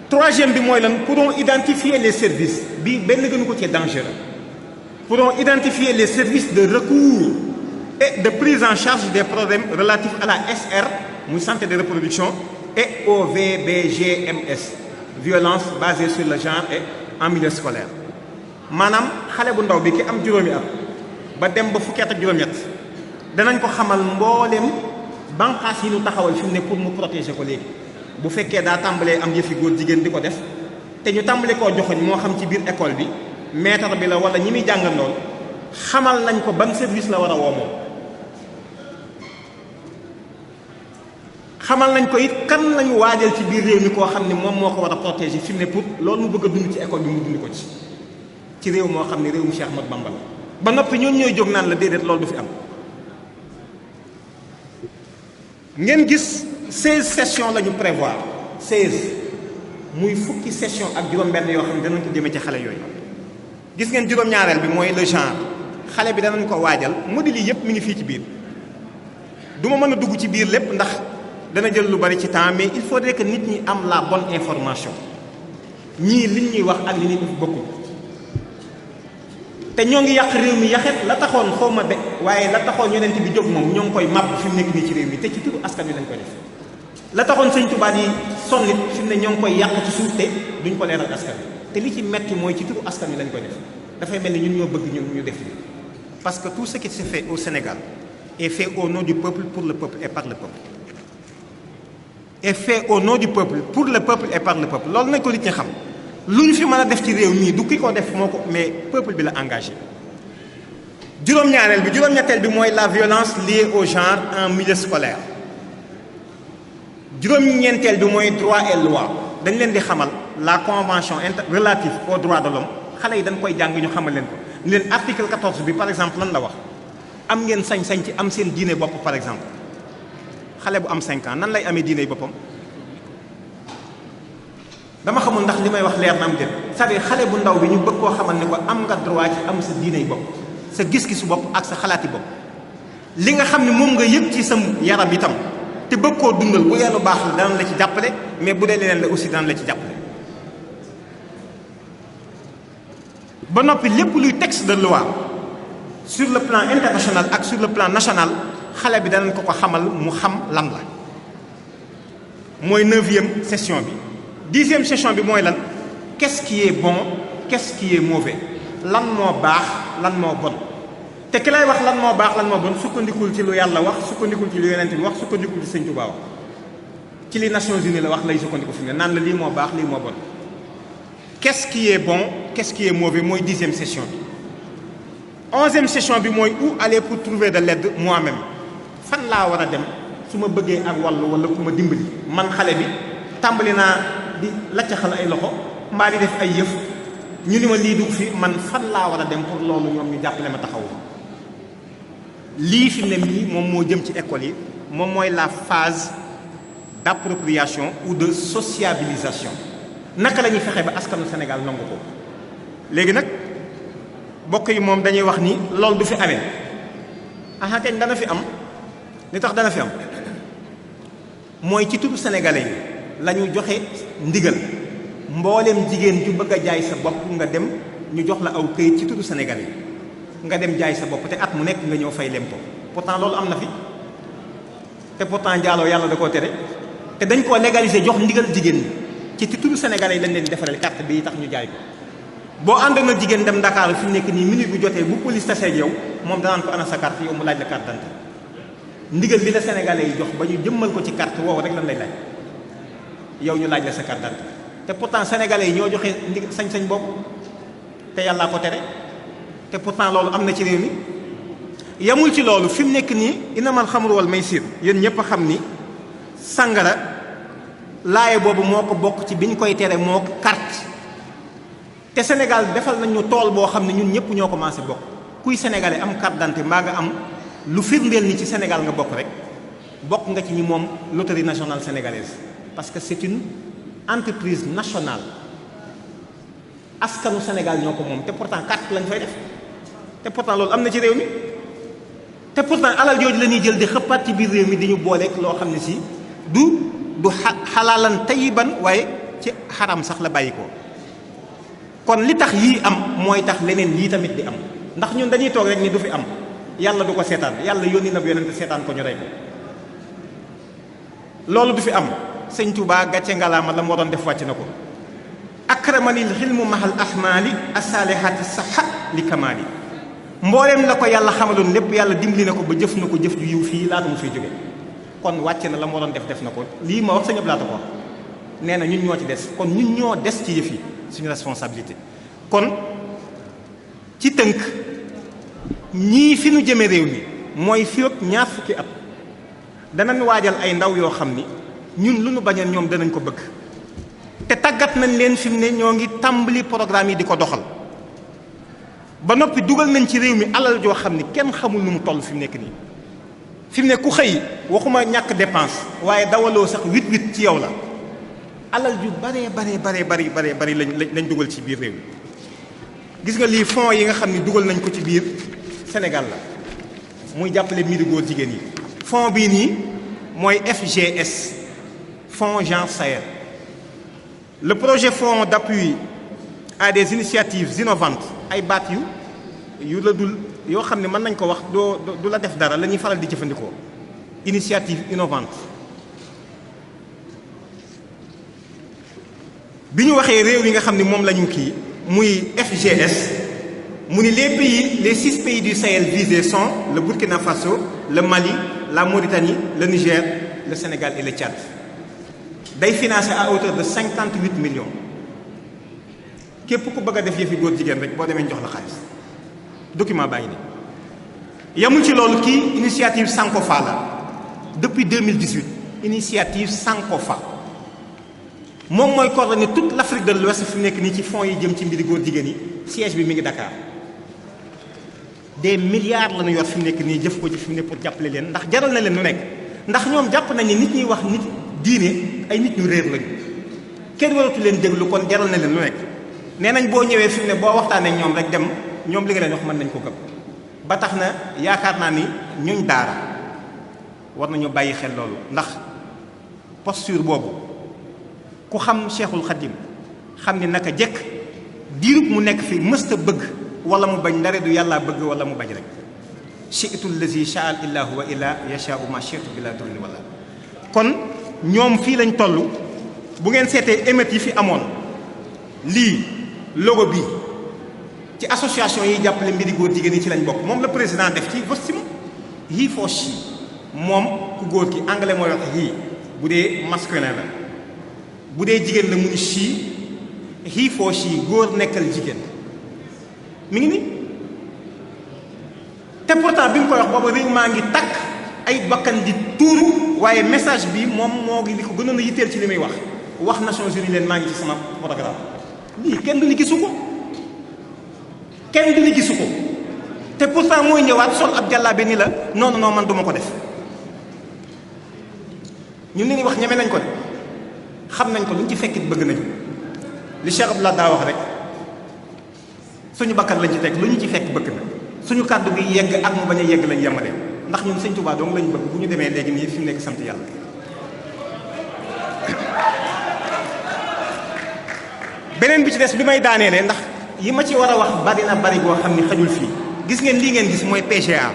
S1: troisième bi mooy lan pourront identifier les services bi benn gënu ko ci dangereux pourront identifier les services de recours et de prise en charge des problèmes relatifs à la SR muy santé de reproduction et au VBGMS violence basée sur le genre et en milieu scolaire maanaam xale bu ndaw bi ki am juróomi at ba dem ba fukki at ak juróom-ñett danañ ko xamal mbooleem banqaas yi ñu taxawal fi mu ne pour mu protéger ko léegi bu fekkee daa tàmbalee am yëfi góor jigéen di ko def te ñu tàmbale koo joxoñ moo xam ci biir école bi maître bi la wala ñi muy jàngal lool xamal nañ ko ban service la war a woo moom xamal nañ ko it kan lañu waajal ci biir réew mi koo xam ne moom moo ko war a protéger fi mu ne pour loolu mu bëgg a dund ci école bi mu dund ko ci réew moo xam ne réew mu Cheikh Ahmadou Bamba la ba noppi ñoom ñooy jóg naan la déedéet loolu du fi am ngeen gis 16 sessions la ñu prévoir 16 muy fukki session ak juróom-benn yoo xam ne danañ ko jëmee ci xale yooyu gis ngeen juróom-ñaareel bi mooy le genre xale bi danañ ko waajal modèle yi yëpp mi ngi fii ci biir du ma mën a dugg ci biir lépp ndax dana jël lu bari ci temps mais il faudrait que nit ñi am la bonne information ñii liñ ñuy wax ak li ñuy def bokkul te ñoo ngi yàq réew mi yaxet la taxoon xaw ma de waaye la taxoon yonent bi jóg moom ñoo ngi koy màbb fi mu nekk nii ci réew mi te ci turu askan wi lañ koy def la taxoon sëñ Tuubaa yi sonnit fi mu ne ñoo ngi koy yàq ci suuf te duñ ko leeral askan wi te li ci metti mooy ci turu askan wi lañ koy def dafay mel ni ñun ñoo bëgg ñun ñu def li parce que tout ce qui se fait au Sénégal est fait au nom du peuple pour le peuple et par le peuple est fait au nom du peuple pour le peuple et par le peuple loolu nañ ko nit ñi xam lu ñu fi mën a def ci réew mii du ki ko def moo ko mais peuple bi la engagé juróom-ñaareel bi juróom-ñetteel bi mooy la violence liée au genre en milieu scolaire juróom-ñeenteel bi mooy droit et loi dañ leen di xamal la convention relative aux droits de l'homme xale yi dañ koy jàng ñu xamal leen ko ni leen article 14 bi par exemple lan la wax am ngeen sañ-sañ ci am seen diine bopp par exemple xale bu am 5 ans nan lay amee diine boppam dama xamul ndax li may wax leer na am déet c'est-à-dire xale bu ndaw bi ñu bëgg koo xamal ne ko am nga droit ci am sa diine bopp sa gis-gisu bopp ak sa xalaati bopp li nga xam ne moom nga yëg ci sa yaram itam te bëgg koo dundal bu dee lu baax la danañ la ci jàppale mais bu dee leneen la aussi danañ la ci jàppale ba noppi lépp luy texte de loi sur le plan international ak sur le plan national xale bi danañ ko xamal mu xam lan la mooy 9e session bi 10e session bi mooy lan qu'est-ce qui est bon qu'est-ce qui est mauvais lan moo baax lan moo bon te ki lay wax lan moo baax lan moo bon sukkandikul ci lu yàlla wax sukkandikul ci lu yonent bi wax sukkandikul ci sëñ Tuubaa wax ci li Nations Unies la wax lay sukkandiku fi mu ne naan la lii moo baax lii moo bon. Qu'est-ce qui est bon qu'est-ce qui est mauvais mooy 10e session bi. 11e session bi mooy où aller pour trouver de l'aide moi-même fan laa war a dem su ma bëggee ak wàllu wala ku ma dimbali man xale bi tàmbali naa di laccaxal ay loxo mbaa di def ay yëf ñu ni ma lii dugg fi man fan laa war a dem pour loolu ñoom ñu jàppale ma taxawu lii fi mu ne nii moom moo jëm ci école yi moom mooy la phase d'appropriation ou de sociabilisation naka la ñuy fexe ba askanu Sénégal nangu ko léegi nag bokk yi moom dañuy wax ni loolu du fi amee aha kañ dana fi am li tax dana fi am mooy ci turu sénégalais yi la ñu joxe ndigal mbooleem jigéen ju bëgg a jaay sa bopp nga dem ñu jox la aw këyit ci turu sénégalais yi nga dem jaay sa bopp te at mu nekk nga ñëw fay lempo pourtant loolu am na fi te pourtant njaaloo yàlla da koo tere te dañ koo légaliser jox ndigal jigéen ñi ci turu sénégalais yi lañ leen di defaral carte bi tax ñu jaay ko boo àndoon na jigéen dem Dakar fi mu nekk nii minute bu jotee bu police tasee yow moom danaan ko ana sa carte yow mu laaj la carte d'identité ndigal bi la sénégalais yi jox ba ñu jëmmal ko ci carte woowu rek lan lay laaj yow ñu laaj la sa carte d'identité te pourtant sénégalais yi ñoo joxe ndigal sañ-sañ boobu te yàllaa ko tere te pourtant loolu am na ci réew mi yamul ci loolu fi mu nekk nii inamal xamru wal maysir yéen ñëpp a xam ni sangara laaye boobu moo ko bokk ci bi ñu koy tere moo carte te Sénégal defal nañu tool boo xam ne ñun ñëpp ñoo commencé bokk kuy sénégalais am carte d'identité mbaa nga am lu firndeel ni ci Sénégal nga bokk rek bokk nga ci ñi moom loterie nationale sénégalaise parce que c'est une entreprise nationale askanu Sénégal ñoo ko moom te pourtant carte lañ fay def te pourtant loolu am na ci réew mi te pourtant alal jooju la ñuy jël di xëppaat ci biir réew mi di ñu booleeg loo xam ne si du xalaalan tayiban waaye ci xaram sax la bàyyi ko kon li tax yii am mooy tax leneen yii tamit di am ndax ñun dañuy toog rek ni du fi am yàlla du ko seetaan yàlla yónni na yonente seetaan ko ñu rey ko loolu du fi am sëñ Touba gàcce ngalaama la moo doon def wàcc na ko akramanil xilmu mahal ahmaali asaalihati saxa li kamaali mbooleem la ko yàlla xamaloon lépp yàlla dimbali na ko ba jëf na ko jëf ju yiw fii laata mu fiy jóge kon wàcc na la moo doon def na ko lii ma wax sëñ Abdou Lahad ko wax nee na ñun ñoo ci des kon ñun ñoo des ci yëf yi suñu responsabilité kon ci tënk ñii fi nu jëme réew mi mooy fii ak ñaar fukki at danañ waajal ay ndaw yoo xam ni ñun lu nu bañal ñoom danañ ko bëgg te tàggat nañ leen fi mu ne ñoo ngi tàmbali programme yi di ko doxal ba noppi dugal nañ ci réew mi alal joo xam ni kenn xamul nu mu toll fi mu nekk nii fi mu ne ku xëy waxuma ñàkk dépense waaye dawaloo sax 8-8 ci yow la alal ju bari lañ dugal ci biir réew mi gis nga lii fonds yi nga xam ni dugal nañ ko ci biir Sénégal la muy jàppale mbiri góor jigéen yi fonds bii nii mooy FGS fonds Jean Sayer le projet fonds d'appui à des initiatives innovantes ay baat yu la dul yoo xam ne mën nañ ko wax du la def dara la ñuy faral di jëfandikoo initiative innovante bi ñu waxee réew yi nga xam ne moom la ñu kii muy FGS mu ni les 6 pays du Sahel visés sont le Burkina Faso le Mali la Mauritanie le Niger le Sénégal et le Tchad day financé à hauteur de 58 millions képp ku bëgg a def yëfi góor jigéen rek boo demee jox la xaalis document baa ngi nii yamul ci loolu kii initiative Sankofa la depuis 2018 initiative Sankofa moom mooy coordonner toute l'Afrique de l'Ouest fi mu nekk nii ci fonds yi jëm ci mbiri góor jigéen yi siège bi mi ngi Dakar des milliards la ñu yor fi mu nekk nii jëf ko ci fi mu ne pour jàppale leen ndax jaral na leen nu nekk ndax ñoom jàpp nañ ne nit ñuy wax nit diine ay nit ñu réer lañu kenn waratu leen déglu kon jaral na leen lu nekk nee nañ boo ñëwee fi mu ne boo waxtaanee ñoom rek dem ñoom li nga leen wax mën nañ ko gëm ba tax na yaakaar naa ni ñuñ daara war nañu bàyyi xel loolu ndax posture boobu ku xam Cheikhul Khadim xam ni naka jekk diirub mu nekk fi mësta bëgg wala mu bañ ndare du yàlla bëgg wala mu bañ rek shi'tu allazi sha'a illahu wa illa yasha'u ma shi'tu bila durri wala kon ñoom fii lañ toll bu ngeen seetee émeutes yi fi amoon lii logo bi ci association yi jàppale mbiri góor jigéen yi ci lañ bokk moom la président def ci vostim he for she moom ku góor ki anglais mooy wax he bu dee masculin la bu dee jigéen la mu ni she he for she góor nekkal jigéen mi ngi ni te pourtant bi mu koy wax booba réew maa ngi takk ay bakkan di tuuru waaye message bi moom moo ngi li ko gënoon a yitteel ci li muy wax Nations Unies leen maa ngi ci sama programme lii kenn du ni gisu ko kenn du ni gisu ko te pourtant mooy ñëwaat sol ab jàllaabe ni la non non man duma ko def ñun li ñuy wax ñeme nañ ko de xam nañ ko lu ñu ci fekkit bëgg nañu li Cheikh Abdoulaye daa wax rek suñu bakkan lañ ci teg lu ñu ci fekk bëgg na suñu kàddu gi yegg ak mu bañ a yegg lañ yemale ndax ñun Sëñ Tuubaa dong lañu bëgg bu ñu demee léegi nii fi mu nekk sant yàlla. beneen bi ci des bi may daaneele ndax yi ma ci war a wax bari na bari goo xam ni xajul fii gis ngeen lii ngeen gis mooy PGA.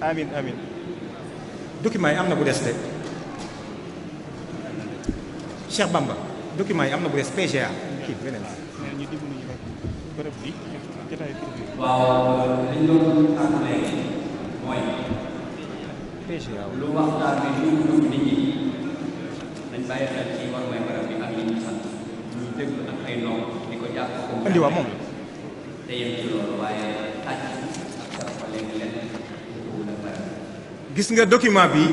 S1: amin amin document yi am na bu des de Cheikh Bamba document yi am na bu des PGA kii beneen
S2: waaw dañ doon ànd léegi mooy
S1: PGA
S2: lu waxtaan bi ñu dugg nit ñi dañ bàyyi xel ci war may barab bi ak yi ñu sant ñu déglu ak ay noom di ko jàpp ko
S1: andi waa moom
S2: te yem ci loolu waaye aj ak sax fa léegi lenn
S1: gis nga document bi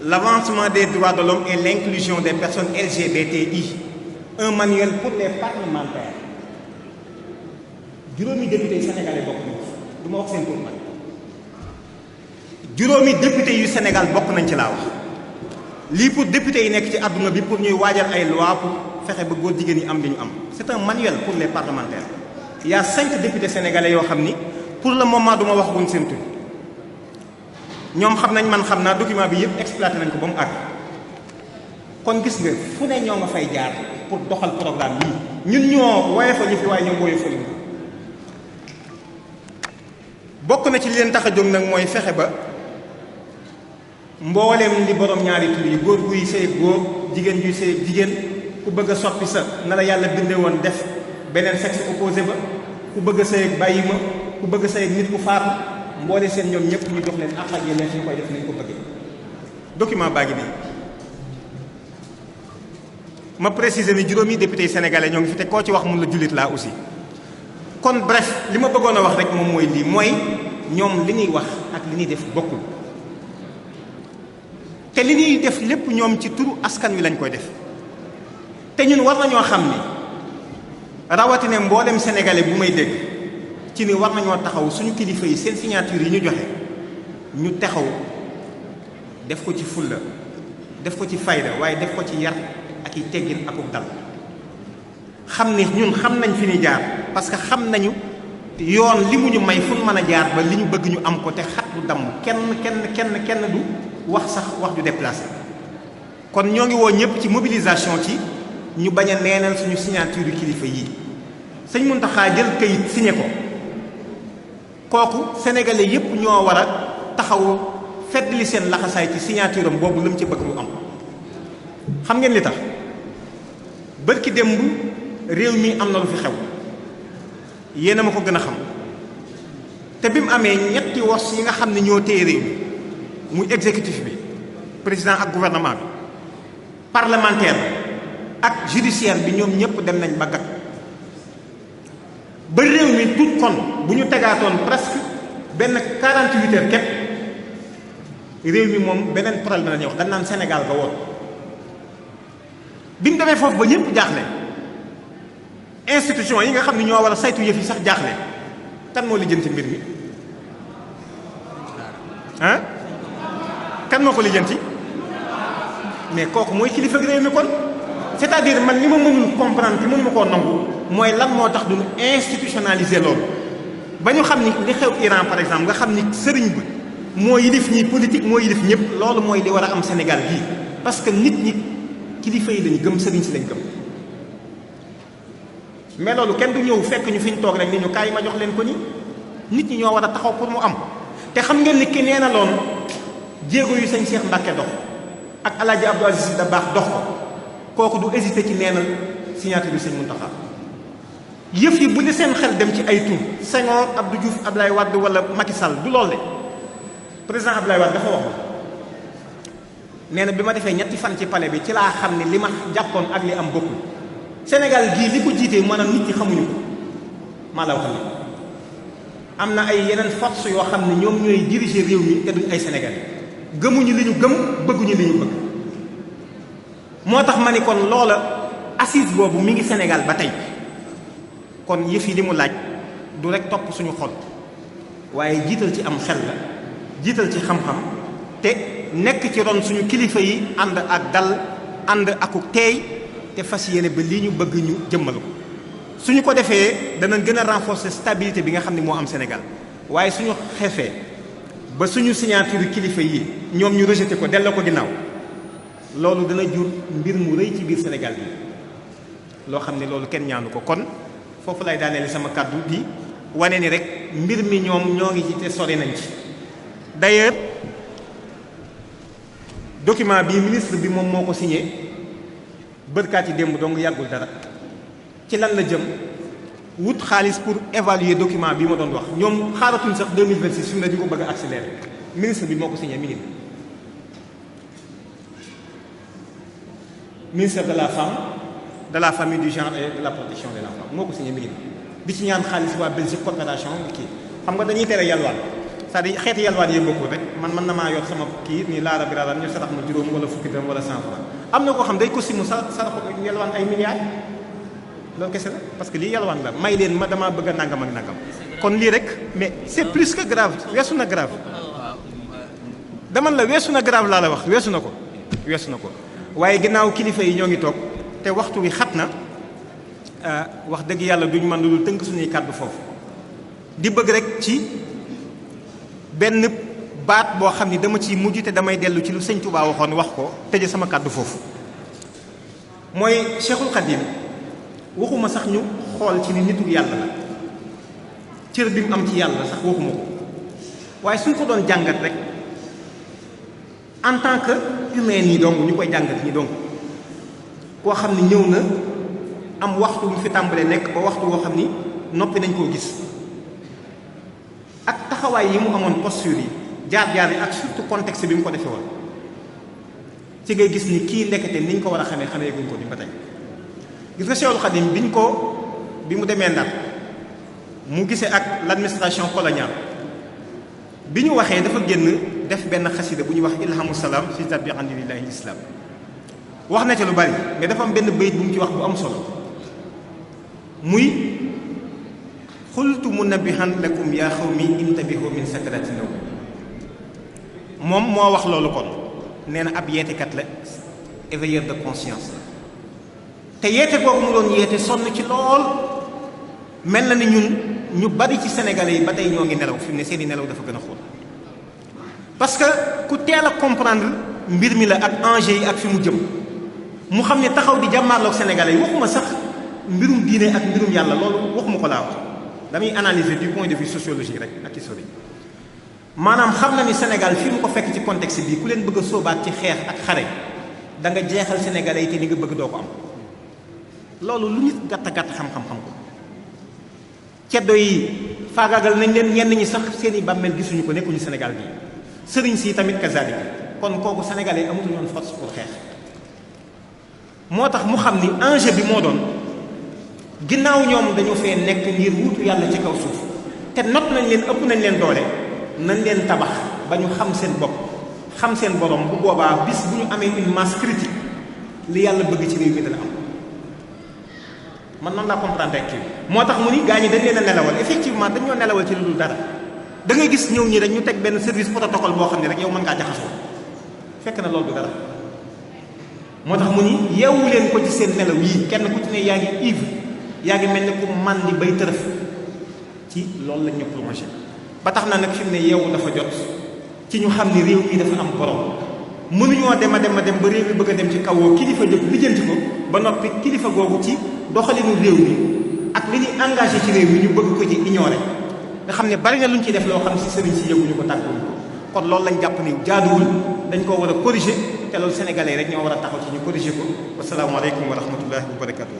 S1: l'avancement des droits de l'homme et l'inclusion des personnes LGBTI un manuel pour les parlementaires juróomi député yu sénégalais bokk nañ ci du ma wax seen tur man juróomi député yu Sénégal bokk nañ ci laa wax lii pour député yi nekk ci àdduna bi pour ñuy waajal ay loi pour fexe ba góor jigéen yi am li ñu am c'est un manuel pour les parlementaires il y a 5 députés sénégalais yoo xam ni pour le moment du ma wax guñ seen tur ñoom xam nañ man xam naa document bi yëpp exploité nañ ko ba mu àgg kon gis nga fu ne ñoo nga fay jaar pour doxal programme yi ñun ñoo woyofal yi fi waaye ñoom woyofal ko bokk na ci li leen tax a jóg nag mooy fexe ba mbooleem li borom ñaari tur yi góor guy sëy góor jigéen guy sëy jigéen ku bëgg a soppi sa na la yàlla bindee woon def beneen sexe opposé ba ku bëgg a sëy ak bàyyi ma ku bëgg a sëy ak nit ku faatu mboole seen ñoom ñëpp ñu jox leen àq ak yeneen ñu koy def nañ ko bëggee document baa ngi nii ma préciser ni juróomi député sénégalais ñoo ngi fi te koo ci wax mun la jullit laa aussi kon bref li ma bëggoon a wax rek moom mooy lii mooy ñoom li ñuy wax ak li ñuy def bokkul te li ñuy def lépp ñoom ci turu askan wi lañ koy def te ñun war nañoo xam ni rawatina mboolem sénégalais bu may dégg ci ni war nañoo taxaw suñu kilifa yi seen signature yi ñu joxe ñu taxaw def ko ci fulla def ko ci fayda waaye def ko ci yar ak i teggin akub dal xam ni ñun xam nañ fi ni jaar parce que xam nañu yoon li mu ñu may fu ñu mën a jaar ba li ñu bëgg ñu am ko te xat du damm kenn du wax sax wax ju déplacé kon ñoo ngi woo ñëpp ci mobilisation ci ñu bañ a neenal suñu signature yu kilifa yii sëñ Mountakha jël kayit signé ko kooku sénégalais yëpp ñoo war a taxaw feddli seen laxasaay ci signature am boobu lu mu ci bëgg mu am xam ngeen li tax bërki démb réew mi am na lu fi xew yéen a ma ko gën a xam te bi mu amee ñetti wos yi nga xam ne ñoo téye réew mi muy exécutif bi président ak gouvernement bi parlementaire ak judiciaire bi ñoom ñëpp dem nañ ba gag ba réew mi tout kon bu ñu tegaatoon presque benn 48 heures képp réew mi moom beneen problème la ñuy wax dañ naan Sénégal ga woon bi ñu demee foofu ba ñëpp jaaxle institution yi nga xam ne ñoo war a saytu yëf yi sax jaaxle kan moo lijjanti mbir mi ah kan moo ko lijjanti mais kooku mooy kilifa réew mi kon c'est-à-dire man li ma mënul comprendre te mënuma koo nangu mooy lan moo tax duñu institutionnaliser loolu ba ñu xam ni li xew Iran par exemple nga xam ni sëriñ bi moo yilif ñi politique moo yilif ñëpp loolu mooy li war a am Sénégal gii parce que nit ñi kilifa yi lañu gëm sëriñ si lañ gëm mais loolu kenn du ñëw fekk ñu fi ñu toog rek ni ñu kaay ma jox leen ko ni nit ñi ñoo war a taxaw pour mu am te xam ngeen ni ki nee na loon jéego yu sëñ Cheikh Mbacke dox ak El Hadj Abdou Aziz Dabakh dox ko kooku du hésité ci neenal signature bi sëñ Mountakha yëf yi bu ne seen xel dem ci ay tur Senghor, Abdou Diouf, Abdoulaye Wade wala Macky Sall du loolu de président Abdoulaye Wade dafa wax nee na bi ma defee ñetti fan ci palais bi ci laa xam ne li ma jàppoon ak li am bokkul Sénégal gii li ko jiitee maanaam nit ñi xamuñu ko maa la wax ni am na ay yeneen force yoo xam ne ñoom ñooy diriger réew mi te duñ ay Sénégalais gëmuñu li ñu gëm bëgguñu li ñu bëgg moo tax ma ni kon loola assise boobu mi ngi Sénégal ba tey kon yëf yi li mu laaj du rek topp suñu xol waaye jiital ci am xel la jiital ci xam-xam te nekk ci ron suñu kilifa yi ànd ak dal ànd akuk teey te fas yéene ba lii ñu bëgg ñu jëmmal ko suñu ko defee danañ gën a renforcer stabilité bi nga xam ne moo am Sénégal waaye suñu xefee ba suñu signature kilifa yi ñoom ñu rejeté ko delloo ko ginnaaw loolu dana jur mbir mu rëy ci biir Sénégal bi loo xam ne loolu kenn ñaanu ko kon foofu lay daaneeli sama kàddu di wane ni rek mbir mi ñoom ñoo ngi ci te sori nañ ci d'ailleurs document bi ministre bi moom moo ko signé bërkaat yi démb donc yàggul dara ci lan la jëm wut xaalis pour évaluer document bi ma doon wax ñoom xaaratuñ sax 2026 fi mu ne di ko bëgg a accélérer ministre bi moo ko signé mi ngi ministère de la femme de la famille du genre et de la protection de l'enfant moo ko signé mi ngi di ci ñaan xaalis waa Belgique coopération kii xam nga dañuy tere yalwaan c'est-à-dire xeeti yalwaan yee bokkul rek man mën na maa yor sama kii nii laara bi raadaan ñu sarax ma juróom wala fukki dërëm wala 100 francs am na koo xam day ko simu sarax yalwaan ay milliards loolu kese la parce que lii yalwaan la may leen ma damaa bëgg a nangam ak nangam kon lii rek mais c'est plus que grave weesu na grave daman la weesu na grave laa la wax weesu na ko waaye ginnaaw kilifa yi ñoo ngi toog te waxtu wi xat na wax dëgg yàlla duñ mën lu dul tënk suñuy kàddu foofu di bëgg rek ci benn baat boo xam ni dama ciy mujj te damay dellu ci lu sëñ Touba waxoon wax ko tëje sama kàddu foofu mooy Cheikhul Khadim waxuma sax ñu xool ci ni nitu yàlla la cër bi mu am ci yàlla sax waxuma ko waaye suñ ko doon jàngat rek en tant que humain nii donc ñu koy jàngat nii donc koo xam ni ñëw na am waxtu bu fi tàmbalee nekk ba waxtu woo xam ni noppi nañ koo gis ak taxawaay yi mu amoon posture yi jaar-jaar yi ak surtout contexte bi mu ko defee woon ci ngay gis ni kii ndekete niñ ko war a xamee guñ ko ni ba tey gis nga Cheikhul Khadim bi mu demee Ndar mu gisee ak l'administration coloniale bi ñu waxee dafa génn def benn xasida bu ñuy wax ilhamu salaam fi zabi andilillahi islam wax na ci lu bari mais dafa am benn bayit bu mu ci wax bu am solo muy xultu munabbihan lakum yaa xawmi intabihu min sakarati naw moom moo wax loolu kon nee na ab yeetekat la éveilleur de conscience te yeete googu mu doon yeete sonn ci lool mel na ni ñu bari ci sénégalais yi ba tey ñoo ngi nelaw fi mu ne seeni nelaw dafa gën a xóot parce que ku teel a comprendre mbir mi la ak enjeu yi ak fi mu jëm mu xam ne taxaw di jàmmaarloog sénégalais yi waxuma sax mbirum diine ak mbirum yàlla loolu waxuma ko laa wax damay analyser du point de vue sociologique rek ak historique maanaam xam na ni Sénégal fi mu ko fekk ci contexte bii ku leen bëgg a sóobaat ci xeex ak xare da nga jeexal sénégalais yi te li nga bëgg doo ko am loolu lu nit gàtt xam-xam ko ceddo yi faagaagal nañ leen ñenn ñi sax seen i bàmmeel gisuñu ko nekkuñu Sénégal bii sëriñ si tamit kazalik kon kooku sénégalais yi amatuñu woon force pour xeex moo tax mu xam ni enjeu bi moo doon ginnaaw ñoom dañu fee nekk ngir wuutu yàlla ci kaw suuf te not nañ leen ëpp nañ leen doole nañ leen tabax ba ñu xam seen bopp xam seen borom bu boobaa bis bu ñu amee une masse critique li yàlla bëgg ci réew mi dana am man noonu laa comprendre rek moo tax mu ni gaa ñi dañ leen a nelawal effectivement dañoo nelawal ci lu dul dara da ngay gis ñëw ñi rek ñu teg benn service protocole boo xam ne rek yow mën ngaa jaxasoo fekk na loolu du dara moo tax mu ni yeewu leen ko ci seen nelaw yii kenn ku ci ne yaa ngi ivre yaa ngi mel ne ku màndi bay tërëf ci loolu lañ ñu plongé ba tax na nag fi mu ne yeewu dafa jot ci ñu xam ni réew mi dafa am borom mënuñoo dem a dem ba réew mi bëgg a dem ci kawoo kilifa jóg lijjanti ko ba noppi kilifa googu ci doxalinu réew mi ak li ñuy engagé ci réew mi ñu bëgg ko ci ignoré nga xam ne bari na lu ñu ciy def loo xam si sëriñ si yëguñu ko tàgguñu ko kon loolu lañ jàpp ni jaaduwul dañ koo war a corriger te loolu sénégalais rek ñoo war a taxaw ci ñu corriger ko wasalaamaaleykum wa rahmatullahi wa barakatuh